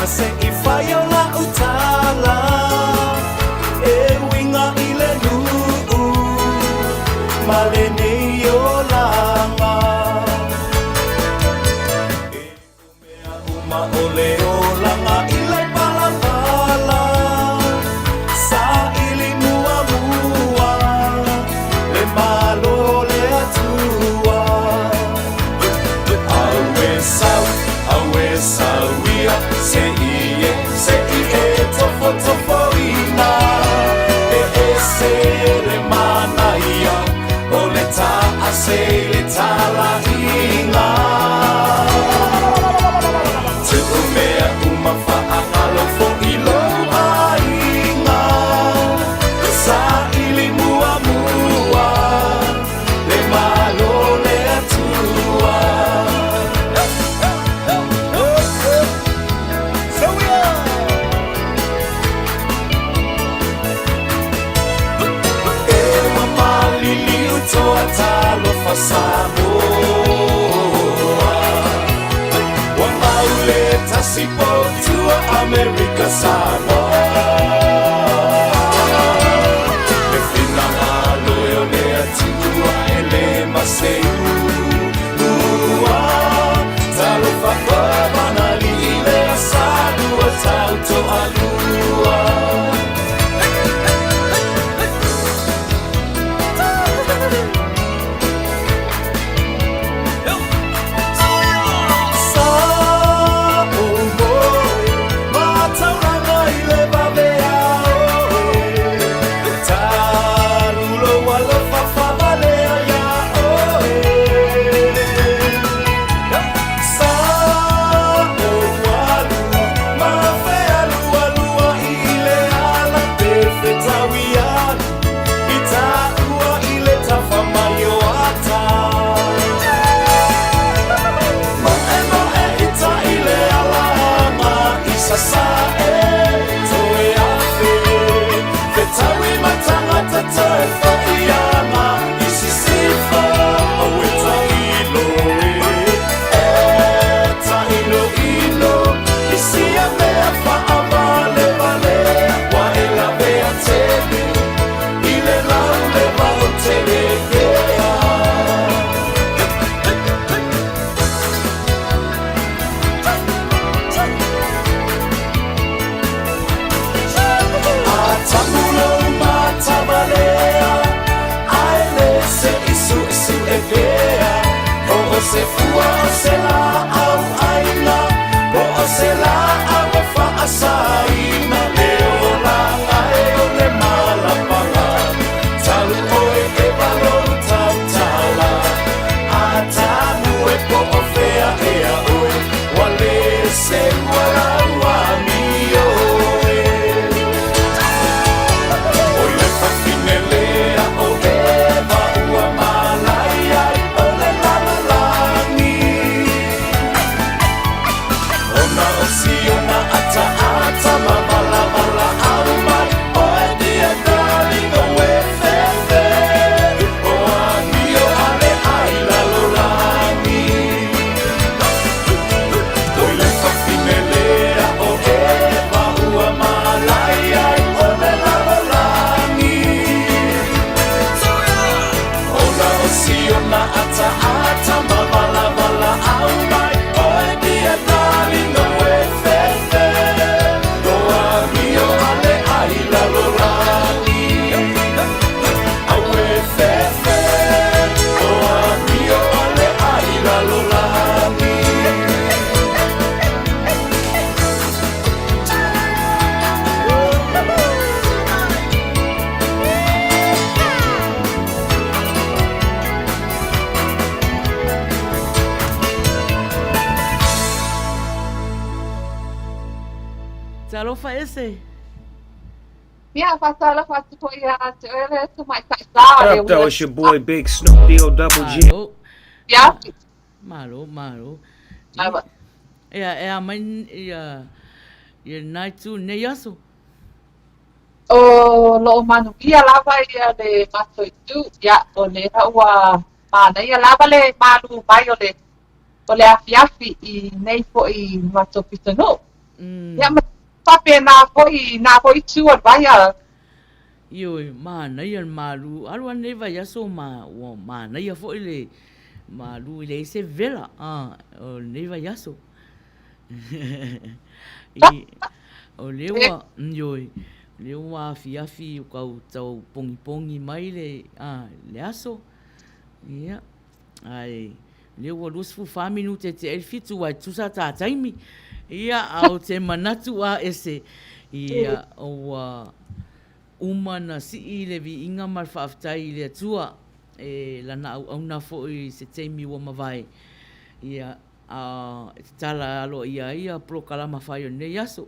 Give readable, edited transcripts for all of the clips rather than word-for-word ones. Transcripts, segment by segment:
se i fai o la'u tala e uiga i le nu'u ma lenei olaga. E o mea uma o le olaga i le palapala, saili muamua le Malo o le Atua. Aue sau, aue sau ia, se i e, se i e tofotofoina. E ese le manaia o le taase i le talaiga. Tuu mea uma faagalo fo'i lou aiga, saili muamua le Malo o le Atua. E ua maliliu toa talofa Samoa, ua mau le tasi poutua Amerika Samoa. Le finagalo e o le Atua e le maseu ua talofa komanali i le asalua tautoalua. Sa o moe matauranga i le vavea oe, talu lou alofa faavalea iā oe. Sa ou alu ma fealualua i le ala pe fetaui alu i taua i le tafa mai o ata. Moemoe ita i le alaga i Sasae, toe afe fetaui ma tagata toe fo'i aga i Sisifo. Aue tailo e, e tainoino i sia mea faavalevalea, ua e lavea tele i le lauleva o Telekea. A tamu lou matavalea, ae le se i su'esu'e pea, po o se fua o se la'au ʻaina, po o se la'au e fa'asaina le olaga e o le malapaga. Talu oe e valou tautala, a tamu e po o fea ea oe, ua lē seua lau amio e. Oi le fafine lea o Eva ua malai ai o le lalolagi, ona o siona ataata ma valavala au mai oe dia darling oe fefe o amio ale ai lalolagi. Oi le fafine lea o Eva ua malai ai o le lalolagi, ona o siona ataata ma valavala au mai oe dia darling oe fefe o amio ale ai lalolagi. Aue fefe o amio ale ai lalolagi. Talofa ese. Ia, faatalofa atu foi ia te oe le tamaitai sa o What le up, though? It's your boy Big Snoop D O Double G. Malo. Ia, Malo, malo. lava. Ia, e a mai ia ia nai tu nei aso. O loo manuia lava ia le matou itu, ia o lea ua manaia lava le malu mai o le afiafi i nei fo'i matou pitonuu. Ia ma faapena foi i na foi itu o le vai a. Ioe, manaia le malu, alu lava lenei vaiaso ma ua manaia foi le malu e leai se vela a o lenei vaiaso. I, o lea ua, ioe, o lea ua afiafi ua tau, tau pogipogi mai le, a, le aso. Ia, ae o lea ua 24 minute e tea ai le 7 aua e tutusa ta taimi. Ia, a ou te manatu a ese, ia, ua uma na sii le viiga ma le faafetai i le Atua e lana auauna foi i se taimi ua mavae, ia, a e tatala aloaia ai ia polokalama fai o lenei aso.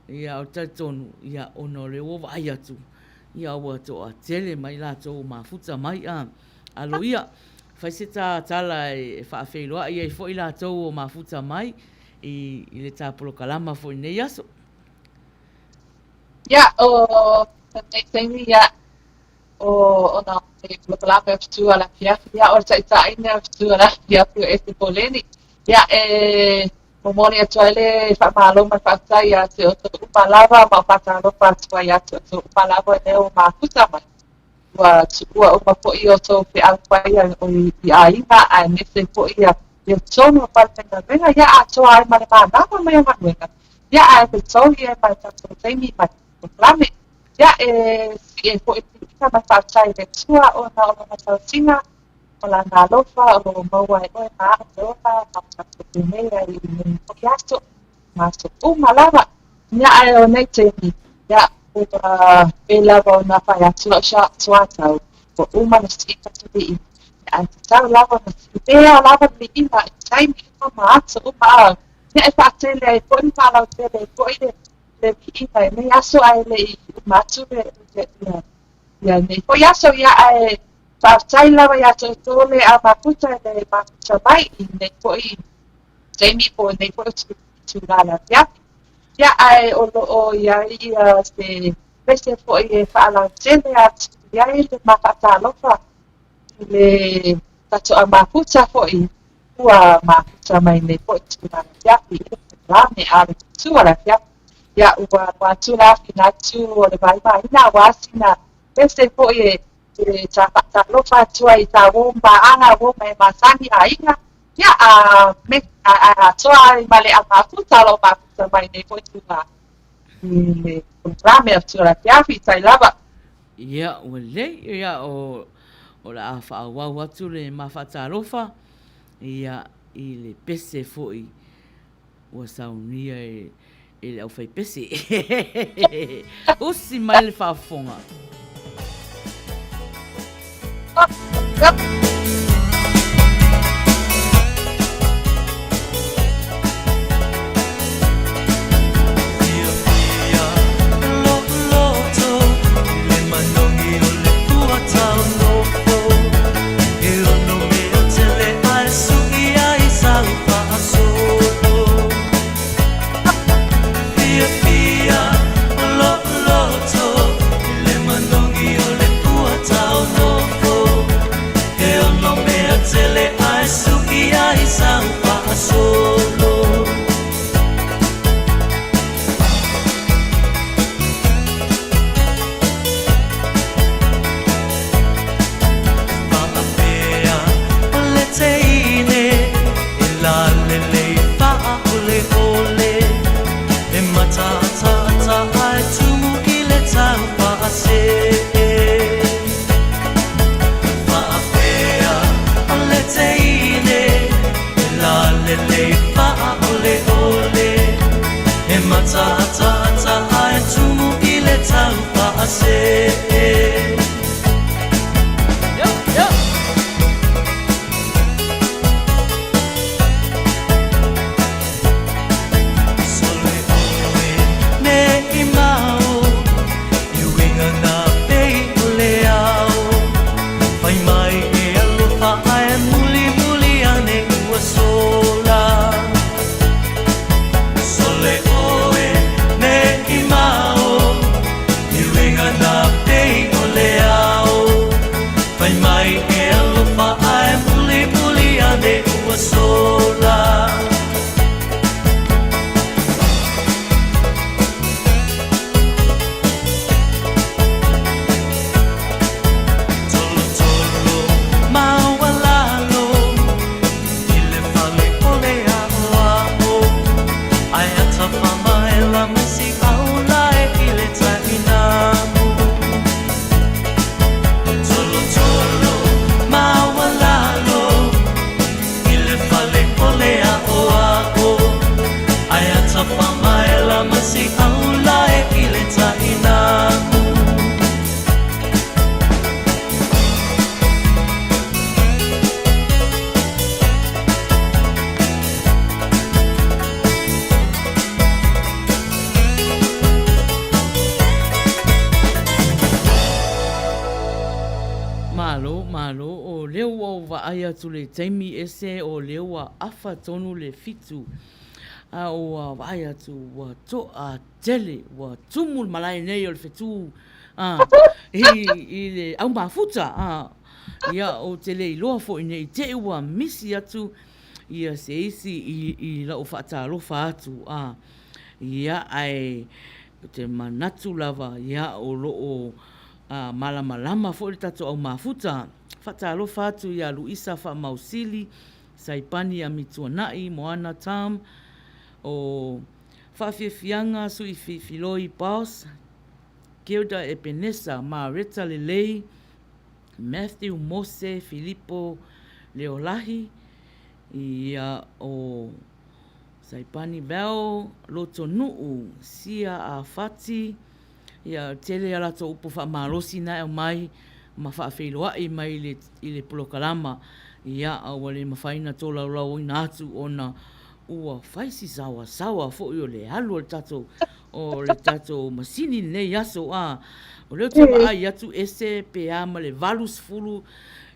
Ia, ou te talitonu, ia, ona o lea ua vaai atu, ia ua toatele mai latou ua mafuta mai, a. Aloaia, fai se ta tala e faafeiloai ai foi latou ua mafuta mai i le ta polokalama foi i lenei aso. Ia, o lenei taimi, ia, o ona o le polokalame o Fetu a le Afiafi, ia, o le taitaiga o Fetu a le Afiafi o Ese Poleni. Ia, e momoli atu ai le faamalo ma le faafetai ia te outou uma lava ma faatalofa atu ai ia te outou uma lava i lea ua mafuta mai. Ua tuua uma foi outou feau faia i aiga aemaise foi ia totonu o falefaigaluega, ia atoa ai ma le manava mai o galuega, ia ae fetaui ai ma le tatou taimi ma le polokalame. Ia e sii ai foi le viiga ma le faafetai i le Atua ona o lana tausiga ma lana alofa o lo o maua ai oe ma au le ola ma o tatou penei ai i lenei foi aso ma aso uma lava. Ia ae o nei taimi, ia ua pei lava ona fai atu lau soatau, ua uma na sii tatou viiga, ia ae tatau lava ona sii pea lava le viiga i taimi uma ma aso uma a ia e faatele ai foi ma faalautele ai foi le le viiga i nei aso ae le i uma atu le le ia ia nei foi aso ia ae faafetai lava ia te outou le au mafuta i le mafuta mai i nei foi taimi po o nei foi itula le afiafi. Ia, ae o lo o i ai ia se pese foi e faalautele atu i ai le ma faatalofa i le tatou au mafuta foi ua mafuta mai nei foi itula le afiafi i le polokalame a o le fetu a le afiafi. Ia, ua alu atu le afina atu o le vaivaiina aua sina pese foi e e ta faatalofa atu ai i ta uō ma aga, uō ma e masani aiga, ia, a me a atoa ai ma le au mafuta o lo o mafuta mai nei foi itula i le polokalame o Fetu a le Afiafi, tai lava. Ia, ua lelei, ia, o, o le a faaauau atu le ma faatalofa, ia, i le pese foi ua saunia e le aufaipese. Usi mai le faafofoga. Fiafia loloto i le manogi o le puataunofo E ono mea tele ae suʻi ai sau faasolo Fiafia loloto i le manogi o le puataunofo E ono mea tele ae suʻi ai sau faasolo. Faapea o le teine e lalelei faaoleole E mataataata ae tumu i le tau faasee Faapea o le teine e lalelei faaoleole E mataataata ae tumu i le tau faasee. Yo, yo. vaai atu le taimi ese o lea ua afa tonu le 7, a ua vaai atu ua toatele, ua tumu le malae nei o le fetu a i, i le au mafuta a. Ia, ou te le iloa foi ne i te i ua misi atu ia se isi i, i lau faatalofa atu a. Ia, ae ou te manatu lava, ia, o lo o a, malamalama foi le tatou au mafuta. Faatalofa atu ia Luisa Faamausili, Saipani Amituanai, Moana Tom, o Faafiafiaga Suifiloi Boss, Gilda Epenesa, Mareta Lelei, Matthew Mose Filipo Leolahi, ia o Saipani Val Lotonuu, Sia Afati, ia tele a latou upu faamalosi na e aumai ma faafeiloai mai i le, i le polokalama, ia a ua le mafai ona tolaulauina atu ona ua fai si saoasaoa foi o le alu o le tatou o le tatou masini lenei aso a o lea ou te vaai atu ese pe a ma le 80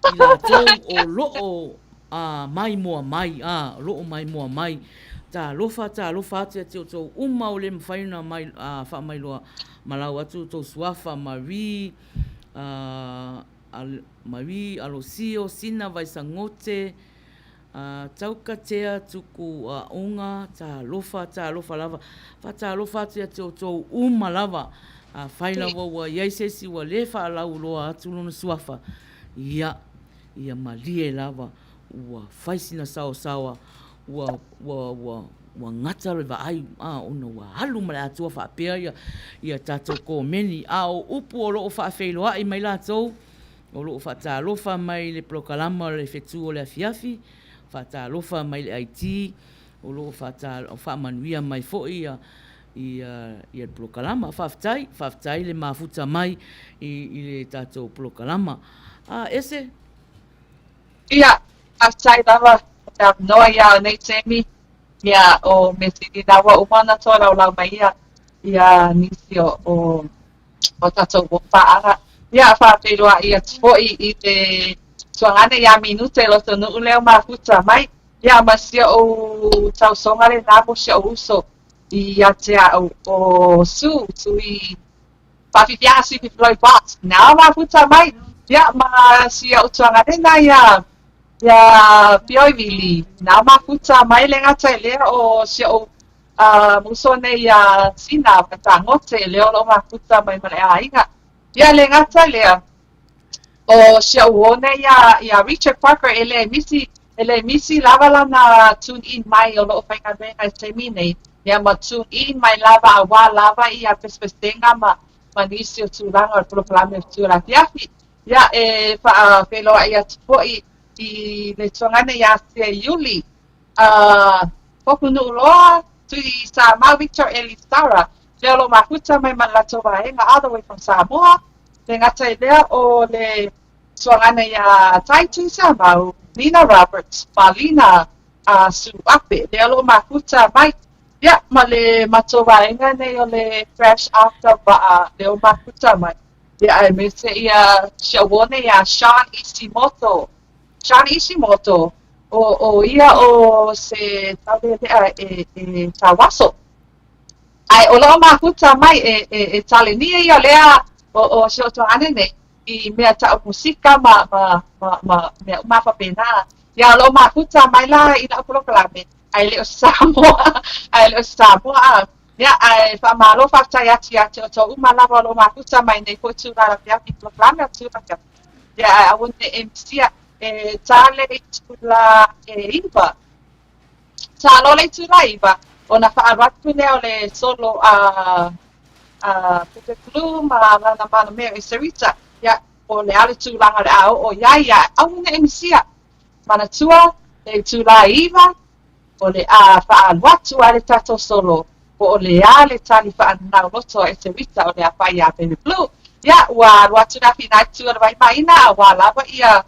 i latou o lo o a maimoa mai a o lo o maimoa mai. Talofa talofa atu ia te outou uma o le mafai ona mai a faamailoa malau atu outou suafa Marie a Marie Alosio Sina Vaisagote A taukatea tuku aoga, talofa, talofa lava. Faatalofa atu ia te outou uma lava. Afai lava ua i ai se isi ua le faalauiloa atu lona suafa, ia, ia malie lava, ua fai sina saosaoa, ua, ua, ua, ua gata le vaai, a, ona ua alu ma le atoa faapea ia, ia tatou komeni. A o upu o lo o faafeiloai mai latou, O lo o faatalofa mai le polokalama o le Fetu o le Afiafi, faatalofa mai le IT, o lo o faamanuia mai foi ia ia le polokalama. Faafetai, faafetai le mafuta mai i i le tatou polokalama. A ese. Ia, faafetai lava mo le avanoa ia o nei taimi, ia o Mesili la ua uma ona tolaulau mai ia ia nisi o o o tatou paaga. Ia, faafeiloai atu foi i le tuagane ia Minute Lotonuu lea o mafuta mai. Ia, ma si o'u tausoga lenā mo si o'u uso ia te a'u o Sue, Sui Faafiafiaga Sui Fifiloi Box. Na o mafuta mai. Ia, ma si o'u tuagane na ia ia Pioi Vili. Na o mafuta mai le gata i lea o si o'u A muso nei iā Sina ma Tagote lea o lo o mafuta mai ma le aiga. Ia le gata lea, o si o'u uo nei iā, iā Richard Parker e le misi, e le misi lava lana tune in mai o lo o faigaluega i le taimi nei, ia ma tune in mai lava auā lava ia pesepesega ma, ma nisi o tulaga o le polokalame o Fetu o le Afiafi. Ia e faafeiloai atu foi i le tuagane iā Sia Iuli, A Hopunuu Loa, Tui Samau Victor Elisara, lea o lo o mafuta mai ma le latou vaega all the way from Samoa, le gata i lea o le tuagana iā Tai Tui Samau, Nina Roberts ma Lina Suape, lea o lo o mafuta mai, ia, ma le matou vaega nei o le Fresh After Vaa, lea o mafuta mai, ia, aemaise ia si au uo nei iā Sean Ishimoto, Sean Ishimoto, ʻO, ʻo ia o se taulealea e, e Sauaso. Ae o lo'o mafuta mai e, e, e talenia ia lea o, o si o'u tuagane nei i mea ta'u musika ma, ma, ma, ma mea uma faapena. Ia o lo'o mafuta mai la i la'u polokalame, ae le o Samoa, ae le o Samoa a. Ia, ae faamalo faafetai atu ia te outou uma lava o lo'o mafuta mai nei foi tulaga afiafi i polokalame o tulaga afiafi. Ia, ae aua ne i e misia E tā le itula e iwa. Tā loa le itula e iwa, ona faaalu atu lea o le solo a a Pepe Blue ma lana manamea e Sarita. Ia, po o le a le tulaga o le a oo iā ia, aua ne i misia. Manatua, le itula e iwa, o le a faaalu atu ai le tatou solo, po o le a le tali faanauloto a Eterita o le a fai iā Baby Blue. Ia, ua alu atu le afi i tua o le waimāina, a ua lava ia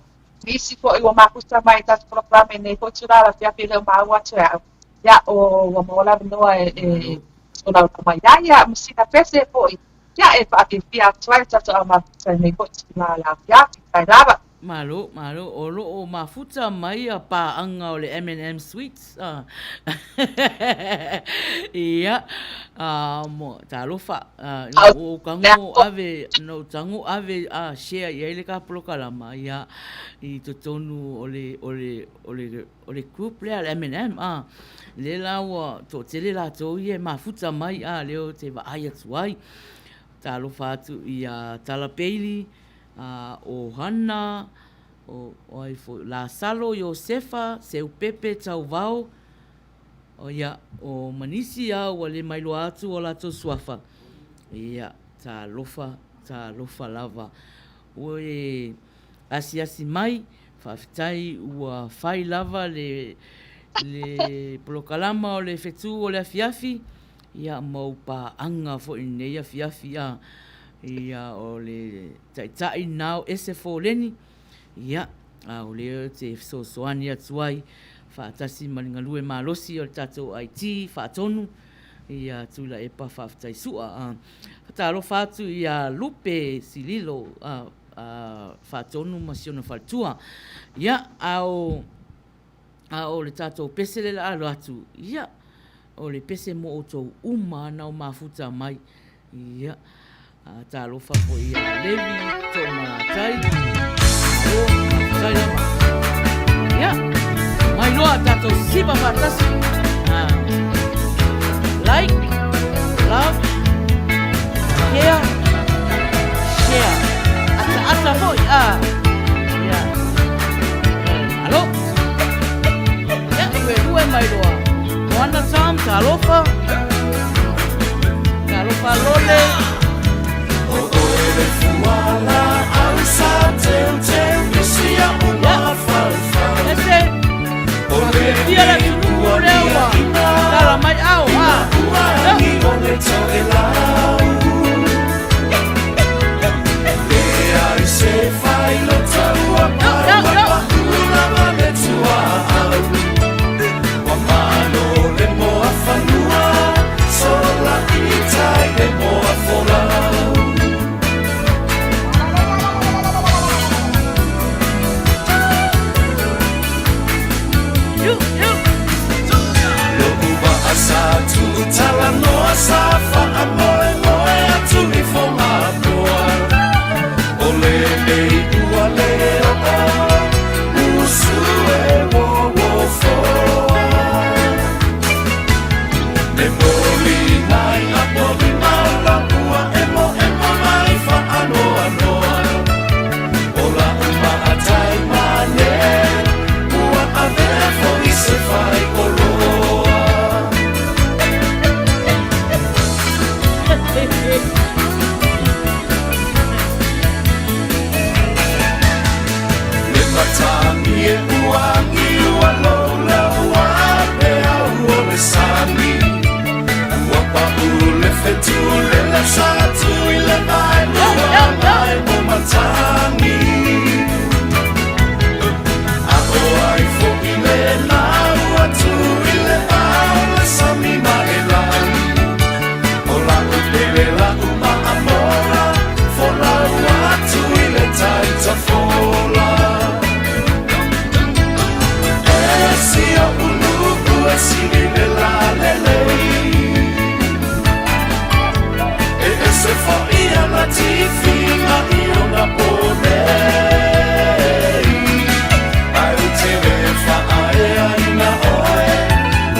nisi foi ua mafuta mai i tatou polokalame nei foi tulaga o le afiafi e le o maua atu e au. Ia, o ua maua le avanoa e, e tolaulau mai ai ia ma sina pese foi, ia, e faafiafia atu ai le tatou au mafuta i nei foi tulaga o le afiafi. Faafetai lava. Malo, malo, o lo o mafuta mai a pāʻaga o le M&M Sweets. Ia, mo, talofa, ina ua ou tago ave, na ou tago ave a share i ai le ka polokalama, ia, i totonu o le, o le, o le, o le group lea le M&M, a, lea la ua toatele latou ia e mafuta mai, a, lea ou te vaai atu ai. Talofa atu ia Tala Bailey, a ʻo Hana, ʻo ai foi, Lasalo, Iosefa, Seupepe, Tauvao, ʻo ia, ʻo Manisi a ua le mailoa atu o latou suafa. Ia, talofa, talofa lava. Ua e asiasi mai, faafetai ua fai lava le, le polokalama o le fetū o le afiafi, ia ma ou paaga foi i lenei afiafi, a. Ia, o le taitai lena o Ese Foleni, ia, a o lea ou te fesoasoani atu ai faatasi ma le galue malosi o le tatou IT faatonu, ia Tuilaepa Faafetai Sua. A, faatalofa atu ia Lupe Sililo a, a, faatonu ma si ona faletua. Ia, a o, a o le tatou pese le la alo atu, ia, o le pese mo outou uma na o mafuta mai. Ia, talofa foi ia Levi, Toomalatai, malo, faafetai lava. Ia, mai loa tatou siva faatasi. Like, love, care, share. Ataata foi, ah. Ia, malo. Ia, lue mai loa. Moana Tom, talofa. Talofa Lole. O oe le fuala au sa teu teu isi a uma fau fau. Ese. O le Fia la tunuku o lea ua. Tala mai ao. Ina ua rangi o le toe lau. Leai se whai lo taua pau a pahula ma le tua au. Ua malo le moa whanua, sola i tai le moa folau. You, you. Lo'u waa sa tuutalanoa sa faamoemoe atu i Fogapoa. O lenei ua le oo, usu e wowofoa. Me moli mai a moli maola ua emoemo mai faanoanoa. O la'u maatai mane, ua avea foi se fai oloa. Le matagi e uagi ua loulau a peau o le sami. Ua pau le fetu le lasa atu i le vaelua mai o matagi. A o ai foi lena ua tu i le vao le sami ma e lagi. O la'u pele la'u maamola, folau atu i le tai tafola. E si o'u nu'u e sili le lalelei. E ese fo'i ana tifiga i ona po nei. Ae ou te le faaeaina oe,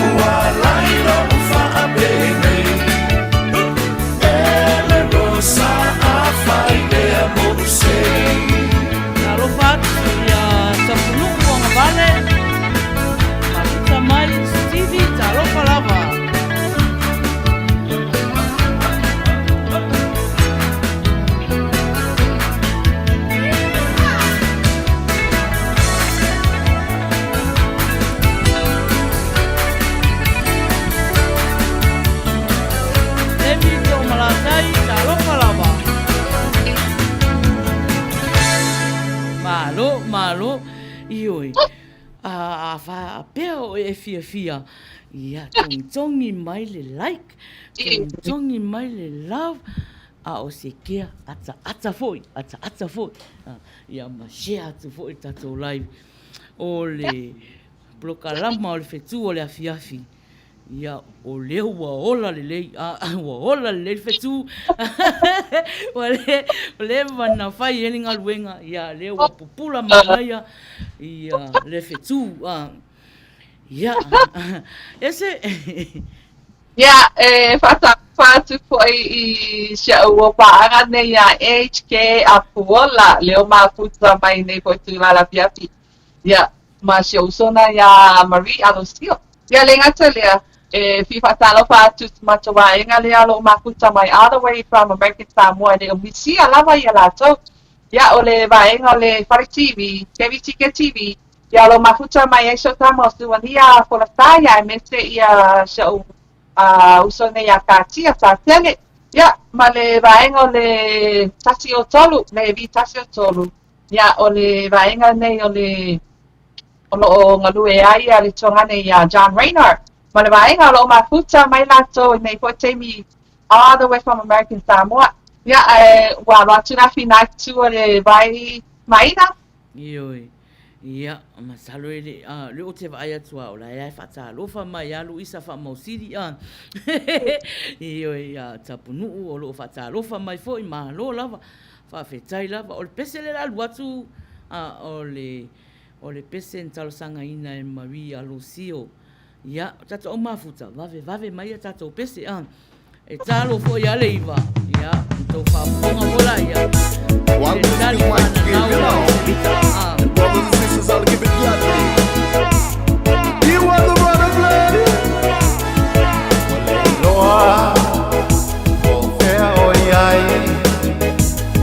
ua lai lou faapenei. E le rosa afai lea mo'u sei. Talofa atu ia Tapunuu Agavale, mafuta mai Stevie, talofa lava. Levi Toomalatai, talofa lava. Malo, malo, ioe. A, a faapea oe e fiafia, ia, togitogi mai le like, togitogi mai le love. a o se kea ataata foi, ataata foi, ia ma share atu foi le tatou live o le polokalama o le fetu o le afiafi. Ia, o lea ua ola lelei, a, ua ola lelei le fetu. Ua le, ua leva ona fai ai le galuega, ia, lea ua pupula manaia, ia, le fetu, a. Ia, ese. Ia, e faatalofa atu foi i si a'u uo paaga nei ia HK Apuola, lea ua mafuta mai nei foi tulaga i le afiafi. Ia, ma si ou uso lena iā Marie Alosio. Ia, le gata lea, e fia faatalofa atu i si matou vaega lea o lo o mafuta mai all the way from American Samoa e le o misia lava ia latou. Ia, o le vaega o le Fale TV, KVTK TV, ia o lo o mafuta mai ai si ou tama o Suania Folasa, ia aemaise ia si ou uso nei ia Katia Satele. Ia, ma le vaega o le 103, le V103. Ia, o le vaega lenei o le o lo o galue ai le tuagane iā John Raynor. Ma le vaega o lo o mafuta mai latou i nei foi taimi all the way from American Samoa. Ia, ae ua alo atu la fina atu o le vai maina. Ioe. Ia, masalo e le, a, lea ou te vaai atu a, o la e faatalofa mai a Luisa Faamausili, a. Ioe, ia Tapunuu o lo o faatalofa mai foi, malo lava. Faafetai lava. O le pese lea o le a alu atu, a, o le, o le pese na talosagaina e Marie Alosio. Ia, o tatou au mafuta, vavevave mai a tatou pese, a. E talo foi ia Leiva, ia, na tou faafofoga foi laia, i le tali fananau a Semita, a. Brothers and sisters, I'll give it gladly. You are the brother blood. Ua le iloa po o fea o i ai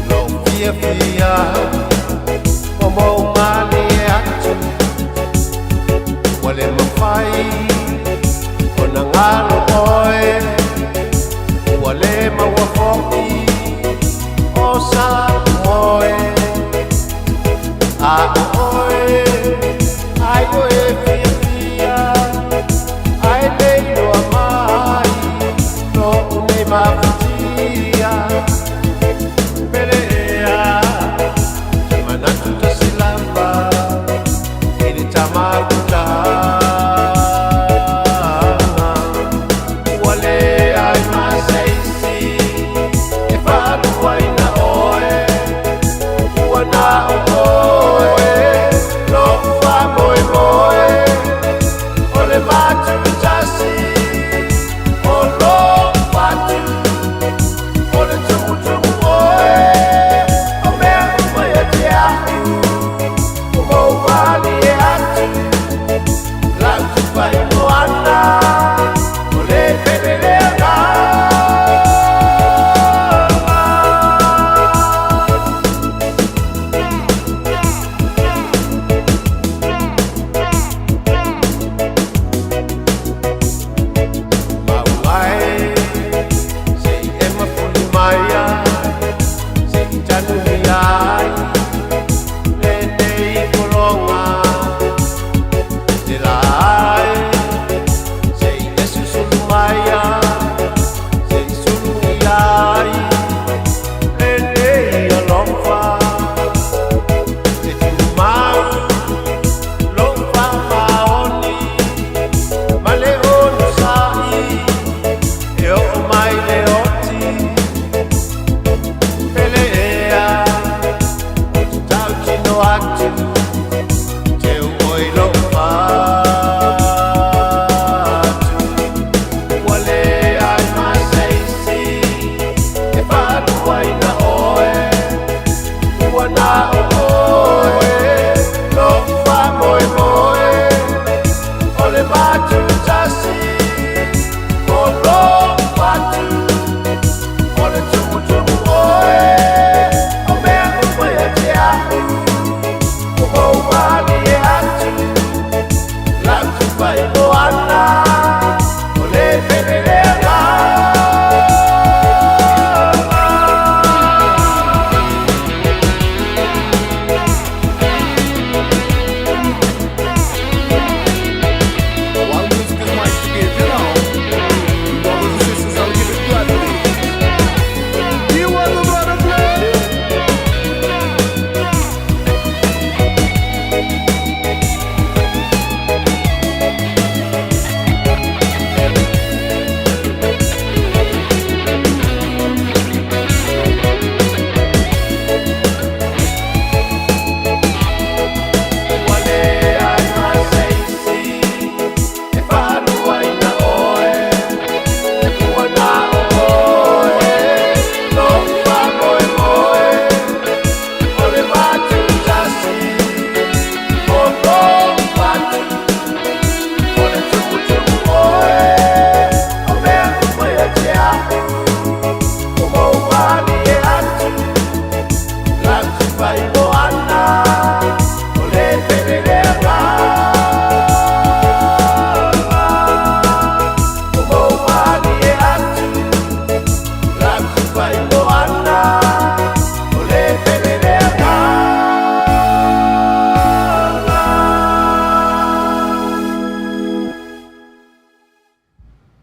lou fiafia ua mou malie atu. Ua le mafai ona galo ʻoe, ua le maua foʻi o sa moe. A ʻo ʻoe, ai ʻoe fiafia, ae le iloa mai loʻu nei mafatia. Pele ea, se manatu tasi lava i le tama kutana.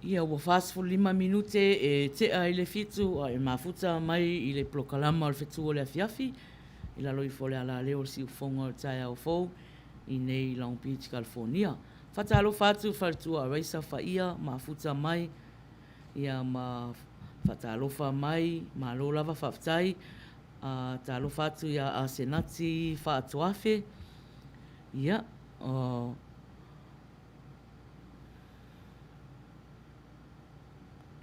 Ia, ua 45 minute e tea i le fitu a e mafuta mai i le polokalama o le Fetu o le Afiafi i lalo ifo o le alaleo o le siufofoga o le taeao fou i nei i Long Beach, California. Faatalofa atu i faletua Araisa Faia, mafuta mai, ia ma faatalofa mai, malo lava faafetai. A talofa atu ia Asenati Faatoafe, ia, o.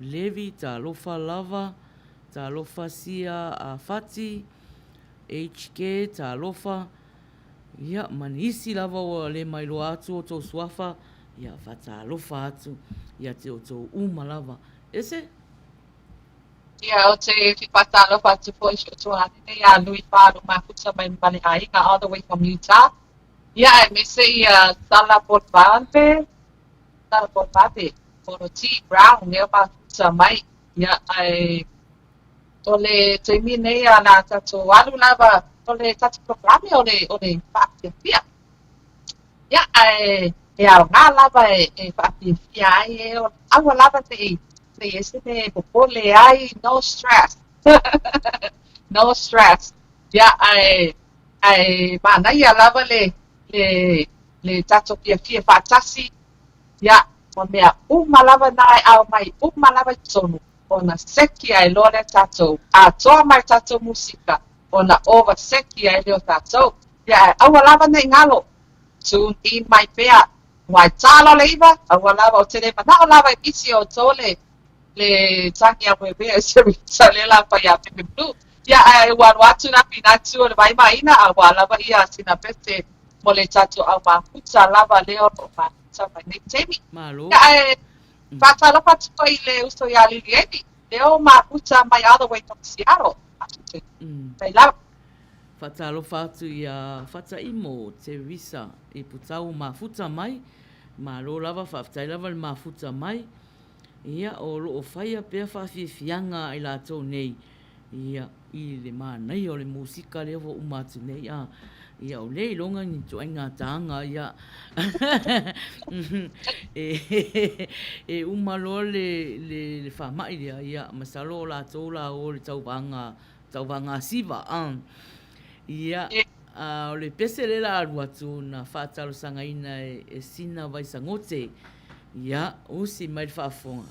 Levi, talofa lava, talofa sia a Fati, HK, talofa, ia, ma nisi lava ua le mailoa atu o tou suafa, ia, fatalofa atu ia te outou uma lava. Ese? Ia, ou te fia faatalofa atu foi i si ou tuaāne ia Lui Falu Mafuta mai Maleaiga, all the way from Utah. Ia, aemaise ia Sala Polvave, Sala Polvave, Poroti Brown, lea mafuta mai. Ia, ae o le taimi nei a la tatou alu lava, o le tatou polokalame o le, o le faafiafia. Ia, ae e aoga lava e, e faafiafia ai e o aua lava ne i, ne i ese me popole ai, no stress. No stress. Ia, ae Ae manaia lava le, le, le tatou fiafia faatasi, ia, ma mea uma lava na e aumai uma lava i totonu, ona seki ai loa lea tatou, atoa mai tatou musika, ona ova seki ai lea o tatou. Ia, ae aua lava ne i galo, tune in mai pea, ua e tā loa le iva, aua lava, ou te le manao lava e misi e outou le, le tagi a ueue e se Rita lea la fai ia Pepe Blue. Ia ae ua alu atu la finatu o le vaimaiina a ua lava ia sina pese mo le tatou au mafuta lava lea o lo o mafuta mai nei taimi. Malo. Ia ae faatalofa atu foi i le uso ia Lilieni lea o mafuta mai all the way from Seattle. Mai lava. Faatalofa atu ia Fataimo Teresa i Putau o mafuta mai. Malo lava, faafetai lava le mafuta mai. Ia, o lo o faia pea faafiafiaga a i latou nei, ia, i le manaia o le musika lea ua uma atu nei, a, ia, o lea iloga ni ituaiga taga, ia, e, e uma loa le, le, le faamai lea, ia, masalo o latou la o le tauvaga, tauvaga siva, a. Ia, a o le pese lea la alu atu na faatalosagaina e, e Sina Vaisagote, Ia, usi mai le faafofoga.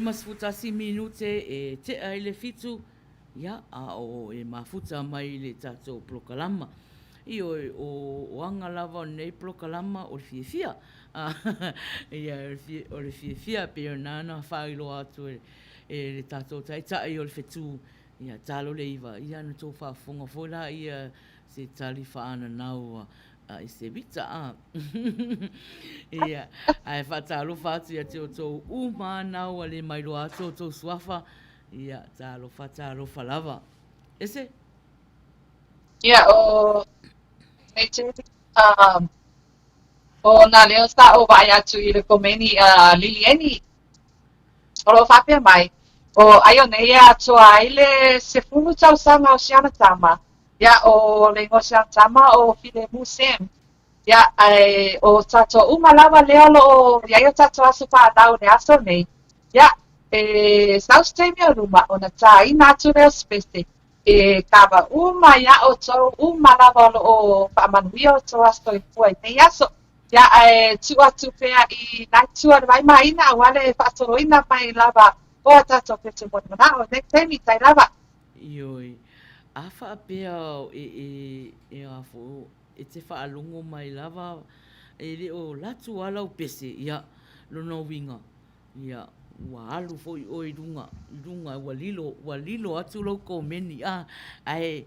51 minute e tea i le fitu, ia, a o e mafuta mai i le tatou polokalama. Ioe, o, o aga lava o lenei polokalama o le fiafia. Ia, o le fiafia pei ona na faailoa atu e, e le tatou taitai o le fetu, ia, talo le iva, ia, na tou faafofoga foi la ia se tali faananau a Esewita, a. Ia, ae faatalofa atu ia te outou uma na ua le mailoa atu outou suafa, ia, talofa, talofa lava. Ese? Ia, o o nā leo sa o vaai atu i le komeni a Lilieni. O lo o faapea mai, o ai o nei e atoa ai le 10 tausaga o si ana tama, ia o le igoa o si ana tama o Filemu Sam. Ia, ae o tatou uma lava lea o lo o i ai o tatou aso fanau i le aso nei, ia, e sau se taimi o luma ona tāina atu lea o se pese e kava uma iā ʻoutou uma lava o lo o faamanuia outou aso i tua i nei aso. Ia, ae tuu atu pea i nai tua le vaimāina aua le faasoloina mai lava o a tatou pese molimanaʻo i nei taimi, tai lava. Ioe, a faapea e, e, e a fo, e te faalogo mai lava, e le o latu a lau pese, ia, lona uiga, Ia, ua alu foi ʻoe i luga, i luga, ua lilo, ua lilo atu lou komeni, a, ae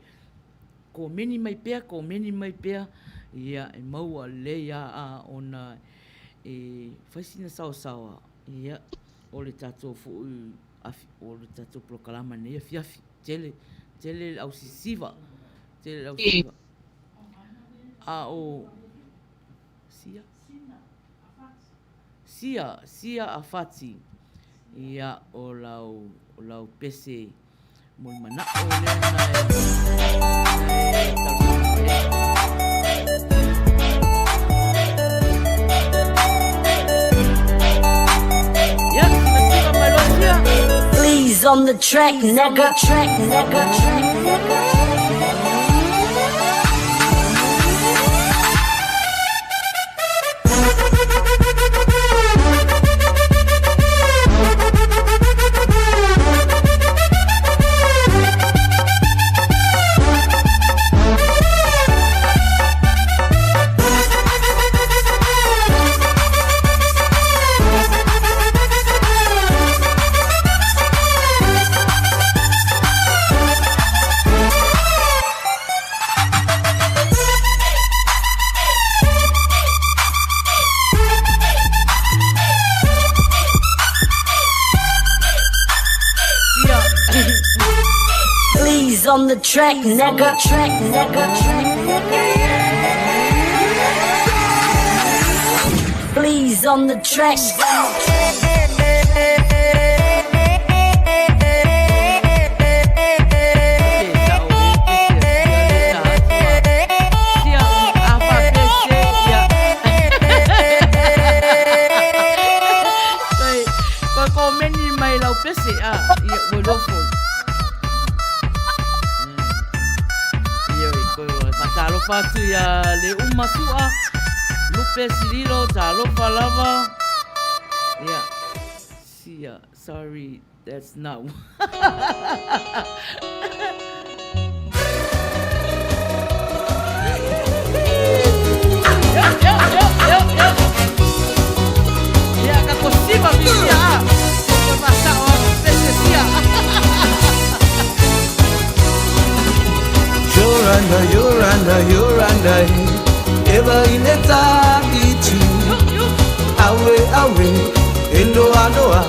komeni mai pea, komeni mai pea, ia, e maua lelei a, a, ona e fai sina saosaoa, ia, o le tatou foi afi, o le tatou polokalama i lenei afiafi. Tele, tele le au sisiva, tele le au sisiva. A o, sia? Sia, sia a Fati, ia, o lau, o lau pese mo le manaʻo lea na e, na e talosaga mai ai. Ia, sina mai loa sia. Please on the track, nigga, track, nigga, track, nigga. Please on the track, nigga, track, nigga, track, nigga. Please on the track. Komeni mai lau pese a ia ua iloa foi. Ia koe faatalofa atu ia le uma sua Lupe Sililo talofa lava. Ia sia sorry that's not Ia ka kosiva visia a. Ko masao a pese sia. Yorana, yorana, yorana, eva ineta itu. Awe, awe, e noa noa,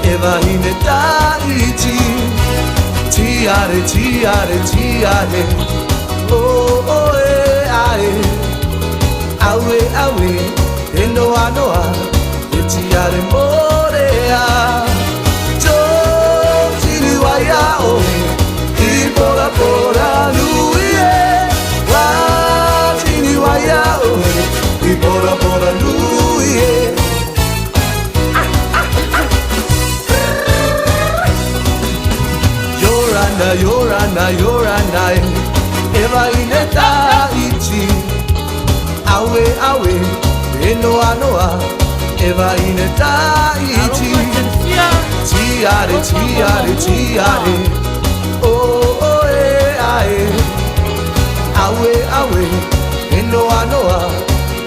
eva ineta iti. Tiare, tiare, tiare, oh, oh, e, ae. Awe, awe, e noa noa, e tiare morea. Tō tiri waia oe, i pora pora nui e. Wā tini waia oe, i pora pora nui e. Yorana, yorana, yorana, eva ineta iti. Awe, awe, e noa noa, eva ineta iti. Alofa sia. Tiare, tiare, tiare Oh, oh, e, ae Aue, aue, e noa, noa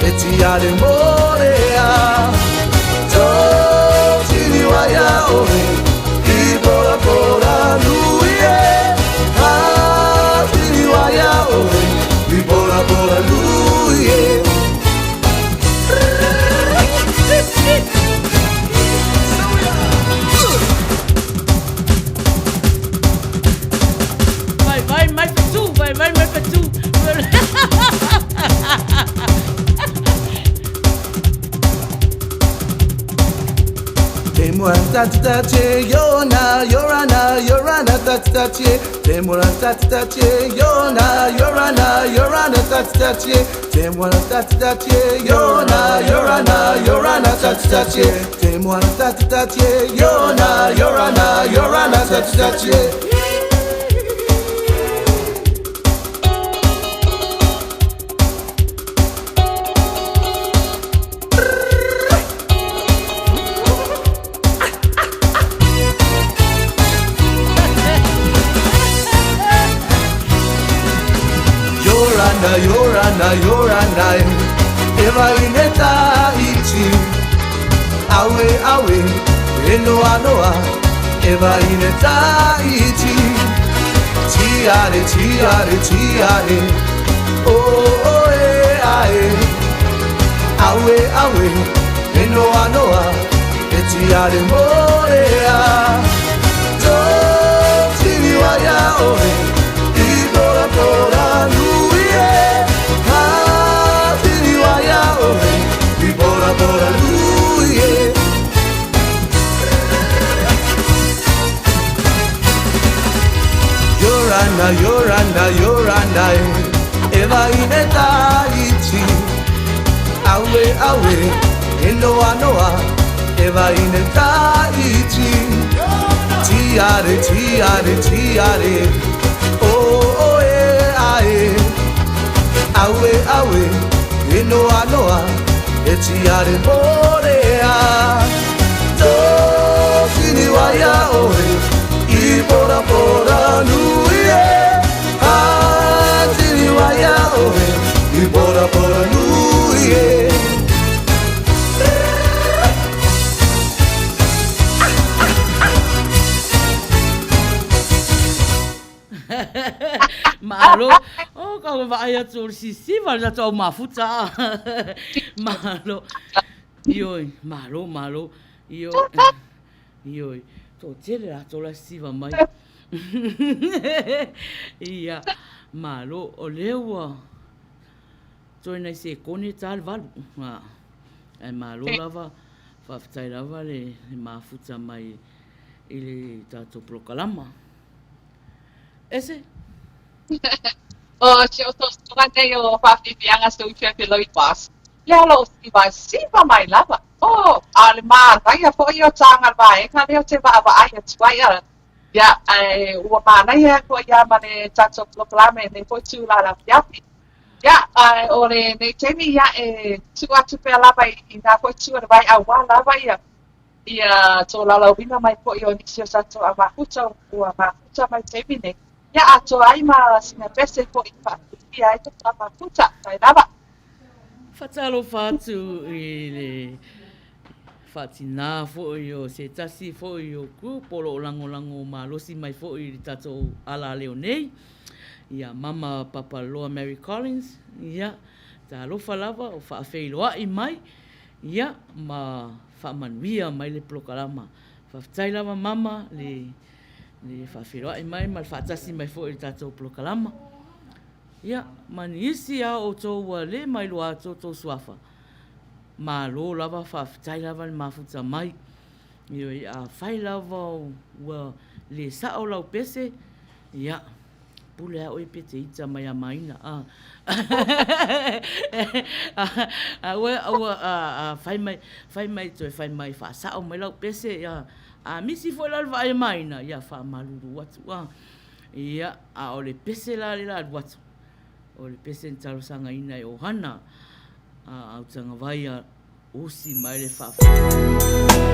E tiare morea Tō tini waia oe I bora bora nui e Ha tini waia oe I bora bora nui e Vai vai mai fetu, vai vai mai fetu. Te mora tati yona yorana yorana tati Te mora tati yona yorana yorana tati Te mora tati yona yorana yorana tati Te mora tati yona yorana yorana tati Yorana, Yorana, Yorana, Eva ineta ichi. Awe, awe, e noa, noa, Eva ineta ichi. Tiare, tiare, tiare, oh, oh, e, ae. Awe, awe, e noa, noa, e tiare morea. Tō tini waia oe, i bora bora nui e. Ha tini waia oe, i bora bora nui e. Yorana, Yorana, Yorana, Eva ineta ichi. Awe, awe, e noa, noa, Eva ineta ichi. Tiare, tiare, tiare, oh, oh, e, ae. Awe, awe, e noa, noa, e tiare morea. Tō tini waia oe, i bora bora nui e. Ha tini waia oe, i bora bora nui e. Malo. Oh, ka vaai atu o le sisiva le tatou au mafuta. Malo. Ioe, malo, malo. Ioe. Ioe. Toatele latou la sisiva mai. Ia, malo, o lea ua toe nai sekone ta le valu. Ae malo lava, faafetai lava le mafuta mai i le tatou polokalama. Ese? O si o tosoga nei o faafiafiaga se ufi a Lloyd Bass. Lea o lou sivasiva mai lava. O, a o le manaia foi o taga le vaega lea ou te vaavaai atu ai a ia, ae ua manaia foi ia ma le tatou polokalame i lenei foi tula lafiafi. Ia, ae o lenei taimi ia e tuu atu pea lava i na foi tu o le vai aua lava ia ia tolaulauina mai foi o nisi o tatou a mafuta ua mafuta mai taimi nei. Ia atoa ai ma sina pese foi e faafiafia ai tatou a mafuta. Mai lava. Faatalofa atu i le faatinā foi o se tasi foi o group o lo o lagolago malosi mai foi i le tatou alaleo nei, ia Mama Papaloa Mary Collins, ia, talofa lava o faafeiloai mai, ia, ma faamanuia mai le polokalama. Faafetai lava Mama le le faafeiloai mai ma le faatasi mai foi i le tatou polokalama. Ia, ma nisi lava o outou ua le mailoa atu outou suafa, malo lava, faafetai lava le mafuta mai. Ioe, afai lava ua le sao lau pese, ia, pule lava oe pe te ita mai a maina. A, a, ua, ua, a, a, fai mai, fai mai, toe fai mai, faasao mai lau pese, ia, a misi foi la le vaai a maina, ia, faamalulu atu, a. Ia, a o le pese la le la alu atu, o le pese na talosagaina e Ohana, a Autagavaia, usi mai le faafofoga.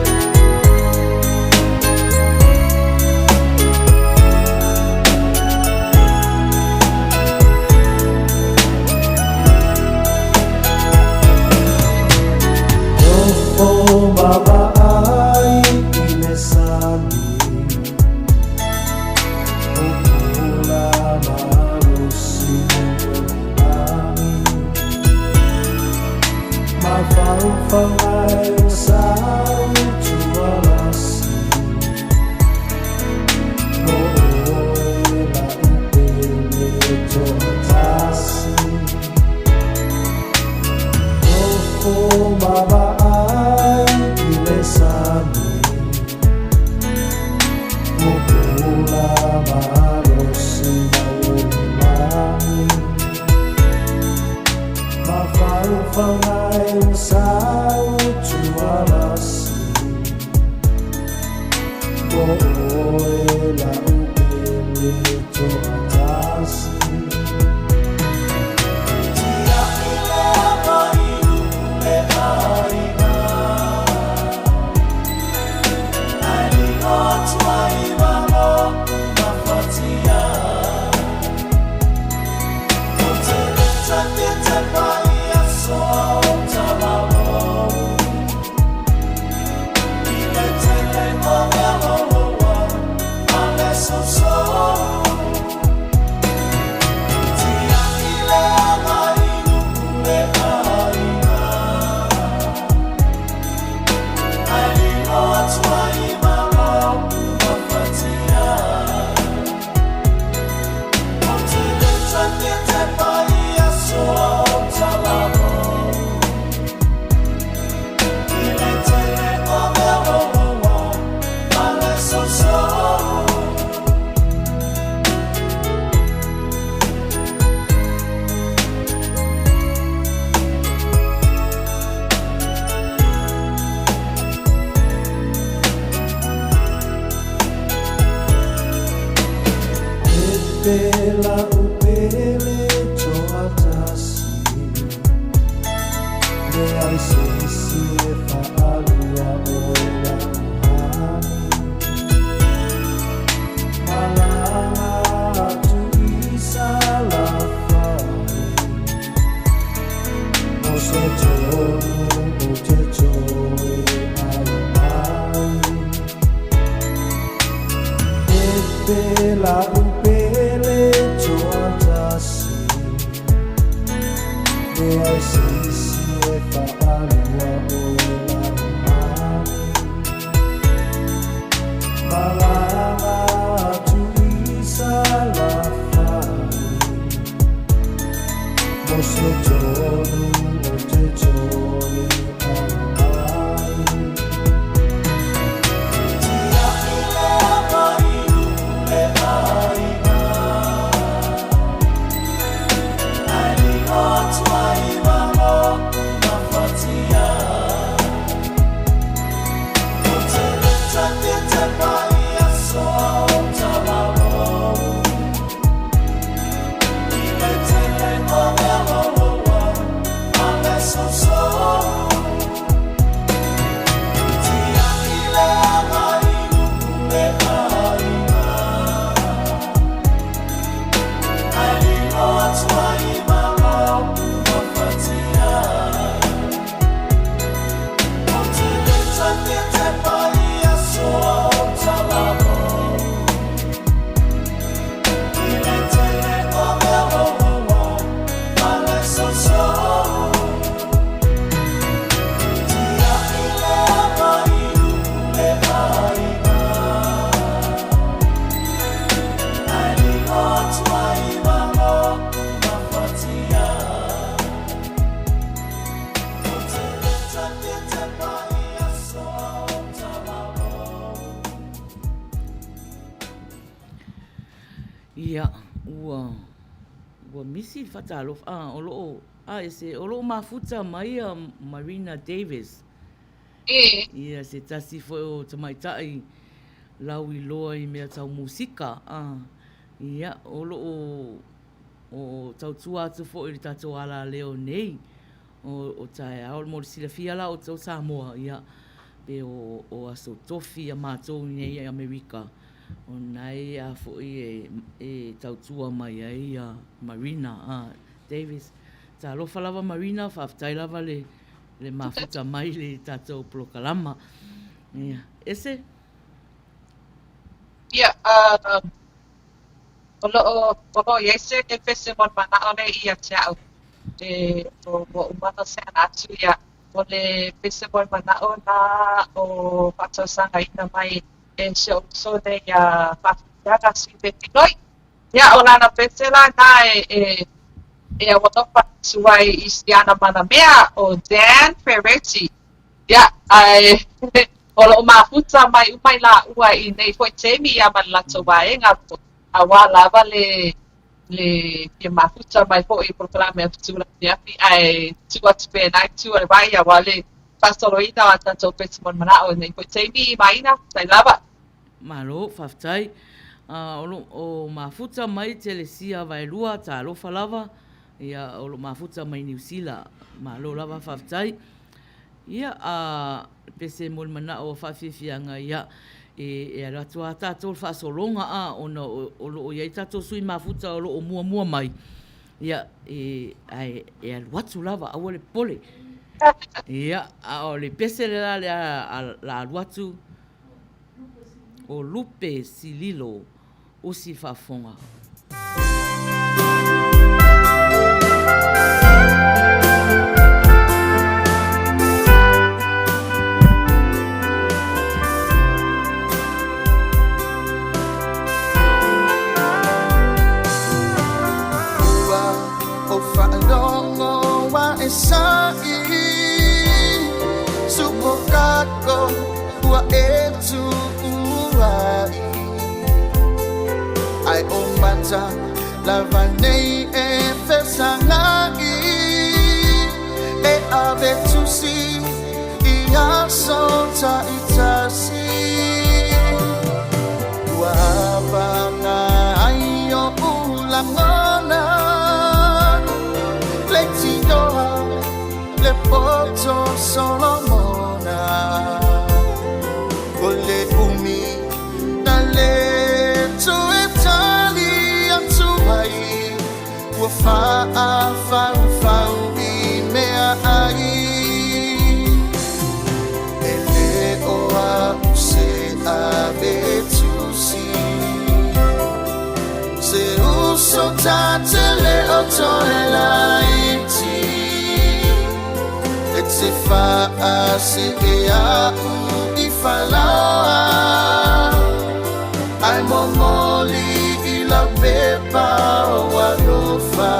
Ia, ua, ua misi le faatalofa, a, o lo o, a e se, o lo o mafuta mai a Marina Davis. E. Ia, se tasi foi o tamaitai lauiloa i mea tau musika, a, ia, o lo o, o tautua atu foi i le tatou alaleo nei o, o taeao. Mo le silafia la o outou Samoa, ia, Pe o, o aso tofi a matou i nei Amerika, o na e a foi e, e tautua mai ai a Marina a Davis. Talofa lava Marina, faafetai lava le, le mafuta mai le tatou polokalama. Ia, ese? Ia, o lo o, o lo o i ai se pese mo le mana'o nei ia te a'u, e, ua uma ona seana atu ia, o le pese mo le mana'o na o fa'atausagaina mai e si o'u uso nei iā Fa'afitaga Siveti Loi. Ia, o lana pese la na e, e, e aualofa atu ai i si ana manamea ʻo Dan Ferretti. Ia, ae o lo o mafuta mai uma i lāua i nei foi taimi ia ma le latou vaega auā lava le le fia mafuta mai foi i polokalame a Fetu Afiafi, ae tuu atu pea i lena itu o le vai auā le faasoloina o a tatou pese mo le manaʻo i nei foi taimi i Maina, faafetai lava. Malo, faafetai. O lo o mafuta mai Telesia Vaelua, talofa lava. Ia, o lo o mafuta mai Niu Sila. Malo lava, faafetai. Ia, a pese mo le manao o faafiafiaga, ia, e, e alu atu lava tatou le faasologa, a, ona o, o lo o i ai tatou sui mafuta o lo o muamua mai, ia, e, ae e alu atu lava, aua le popole. Ia, a o le pese le la lea a, la alu atu, o Lupe Sililo Usi Faafofoga. Ua ou faalogo ua e saʻi Supokako ua e tuuai Ai o mata lava nei e fesagai E ave tusi i aso taitasi Ua apaga ai oʻu lagona Leitioa le poto Solomona O le umi na le toe tali atu ai Ua faafaufau i mea ai E le o au se ave tusi Se uso ta te le o toe laiti E te faasee a'u i Falaoa Ae momoli i lau pepa o alofa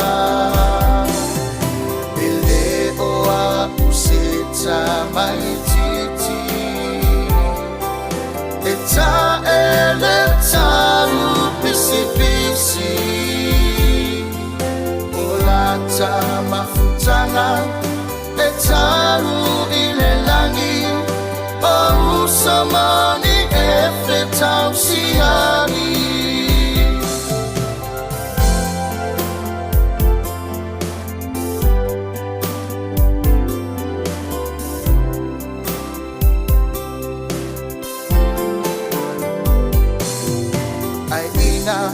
E le o a'u se tamaitiiti E taele tau pisipisi O lata mafutaga e tau i le lagi O uso moni e fetausiagi. Ae ina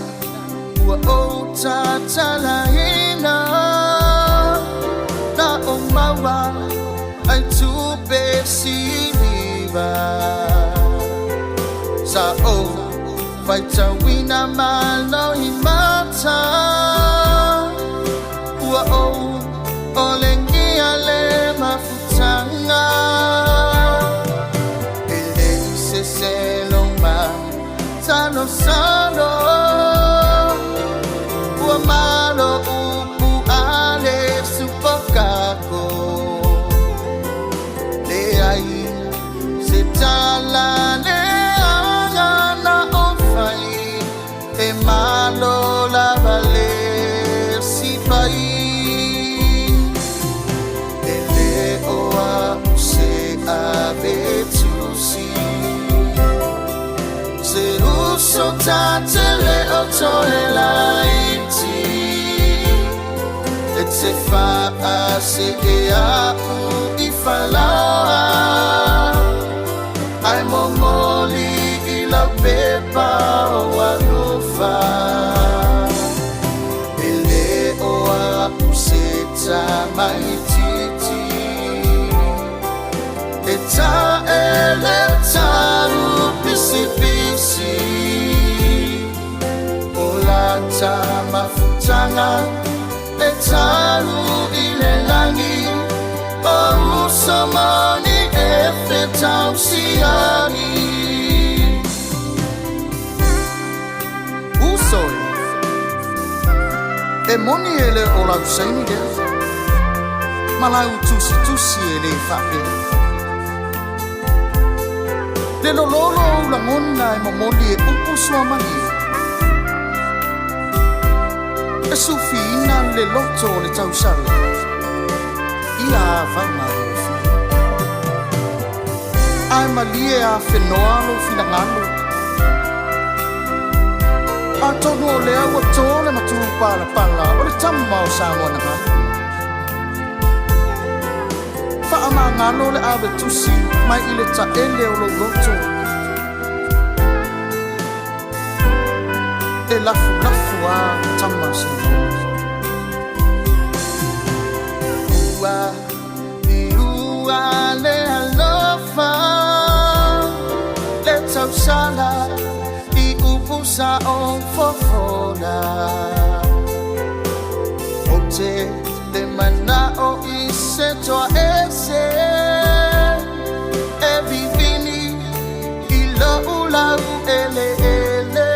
ua ou tatalaina Na o maua ai tupe siliva Sa ou faitauina malo i mata Ua ou olegia le mafutaga E le i se selo ma sanosano Ua malo upu a le supokako Leai se tala leaga na ou fai E malo lava le sipai E le o au se ave tusi Se uso ta te le o toe laiti E te faasee a'u i Falaoa. ta'ele tau pisipisi O lata mafutaga e tau i le lagi O uso moni e fetausiagi. Uso e, e moni e le o lau saini lea, ma lau tusitusi e le faapea. Le lololo o ou lagona e momoli e upu suamalie, e sufiina le loto o le tausala, ia avau malofie. Ae malie afenoa lou finagalo, atonu o lea ua to le matupalapala o le tama o Samoa na galo. Faamagalo le ave tusi mai i le taele o lou loto. E lafulafu a tama Samoa. Ua liua le alofa le tausala i upu sa o fofola. Ou te le mana'o i se toa ese e vivini i lo'u lau eleele.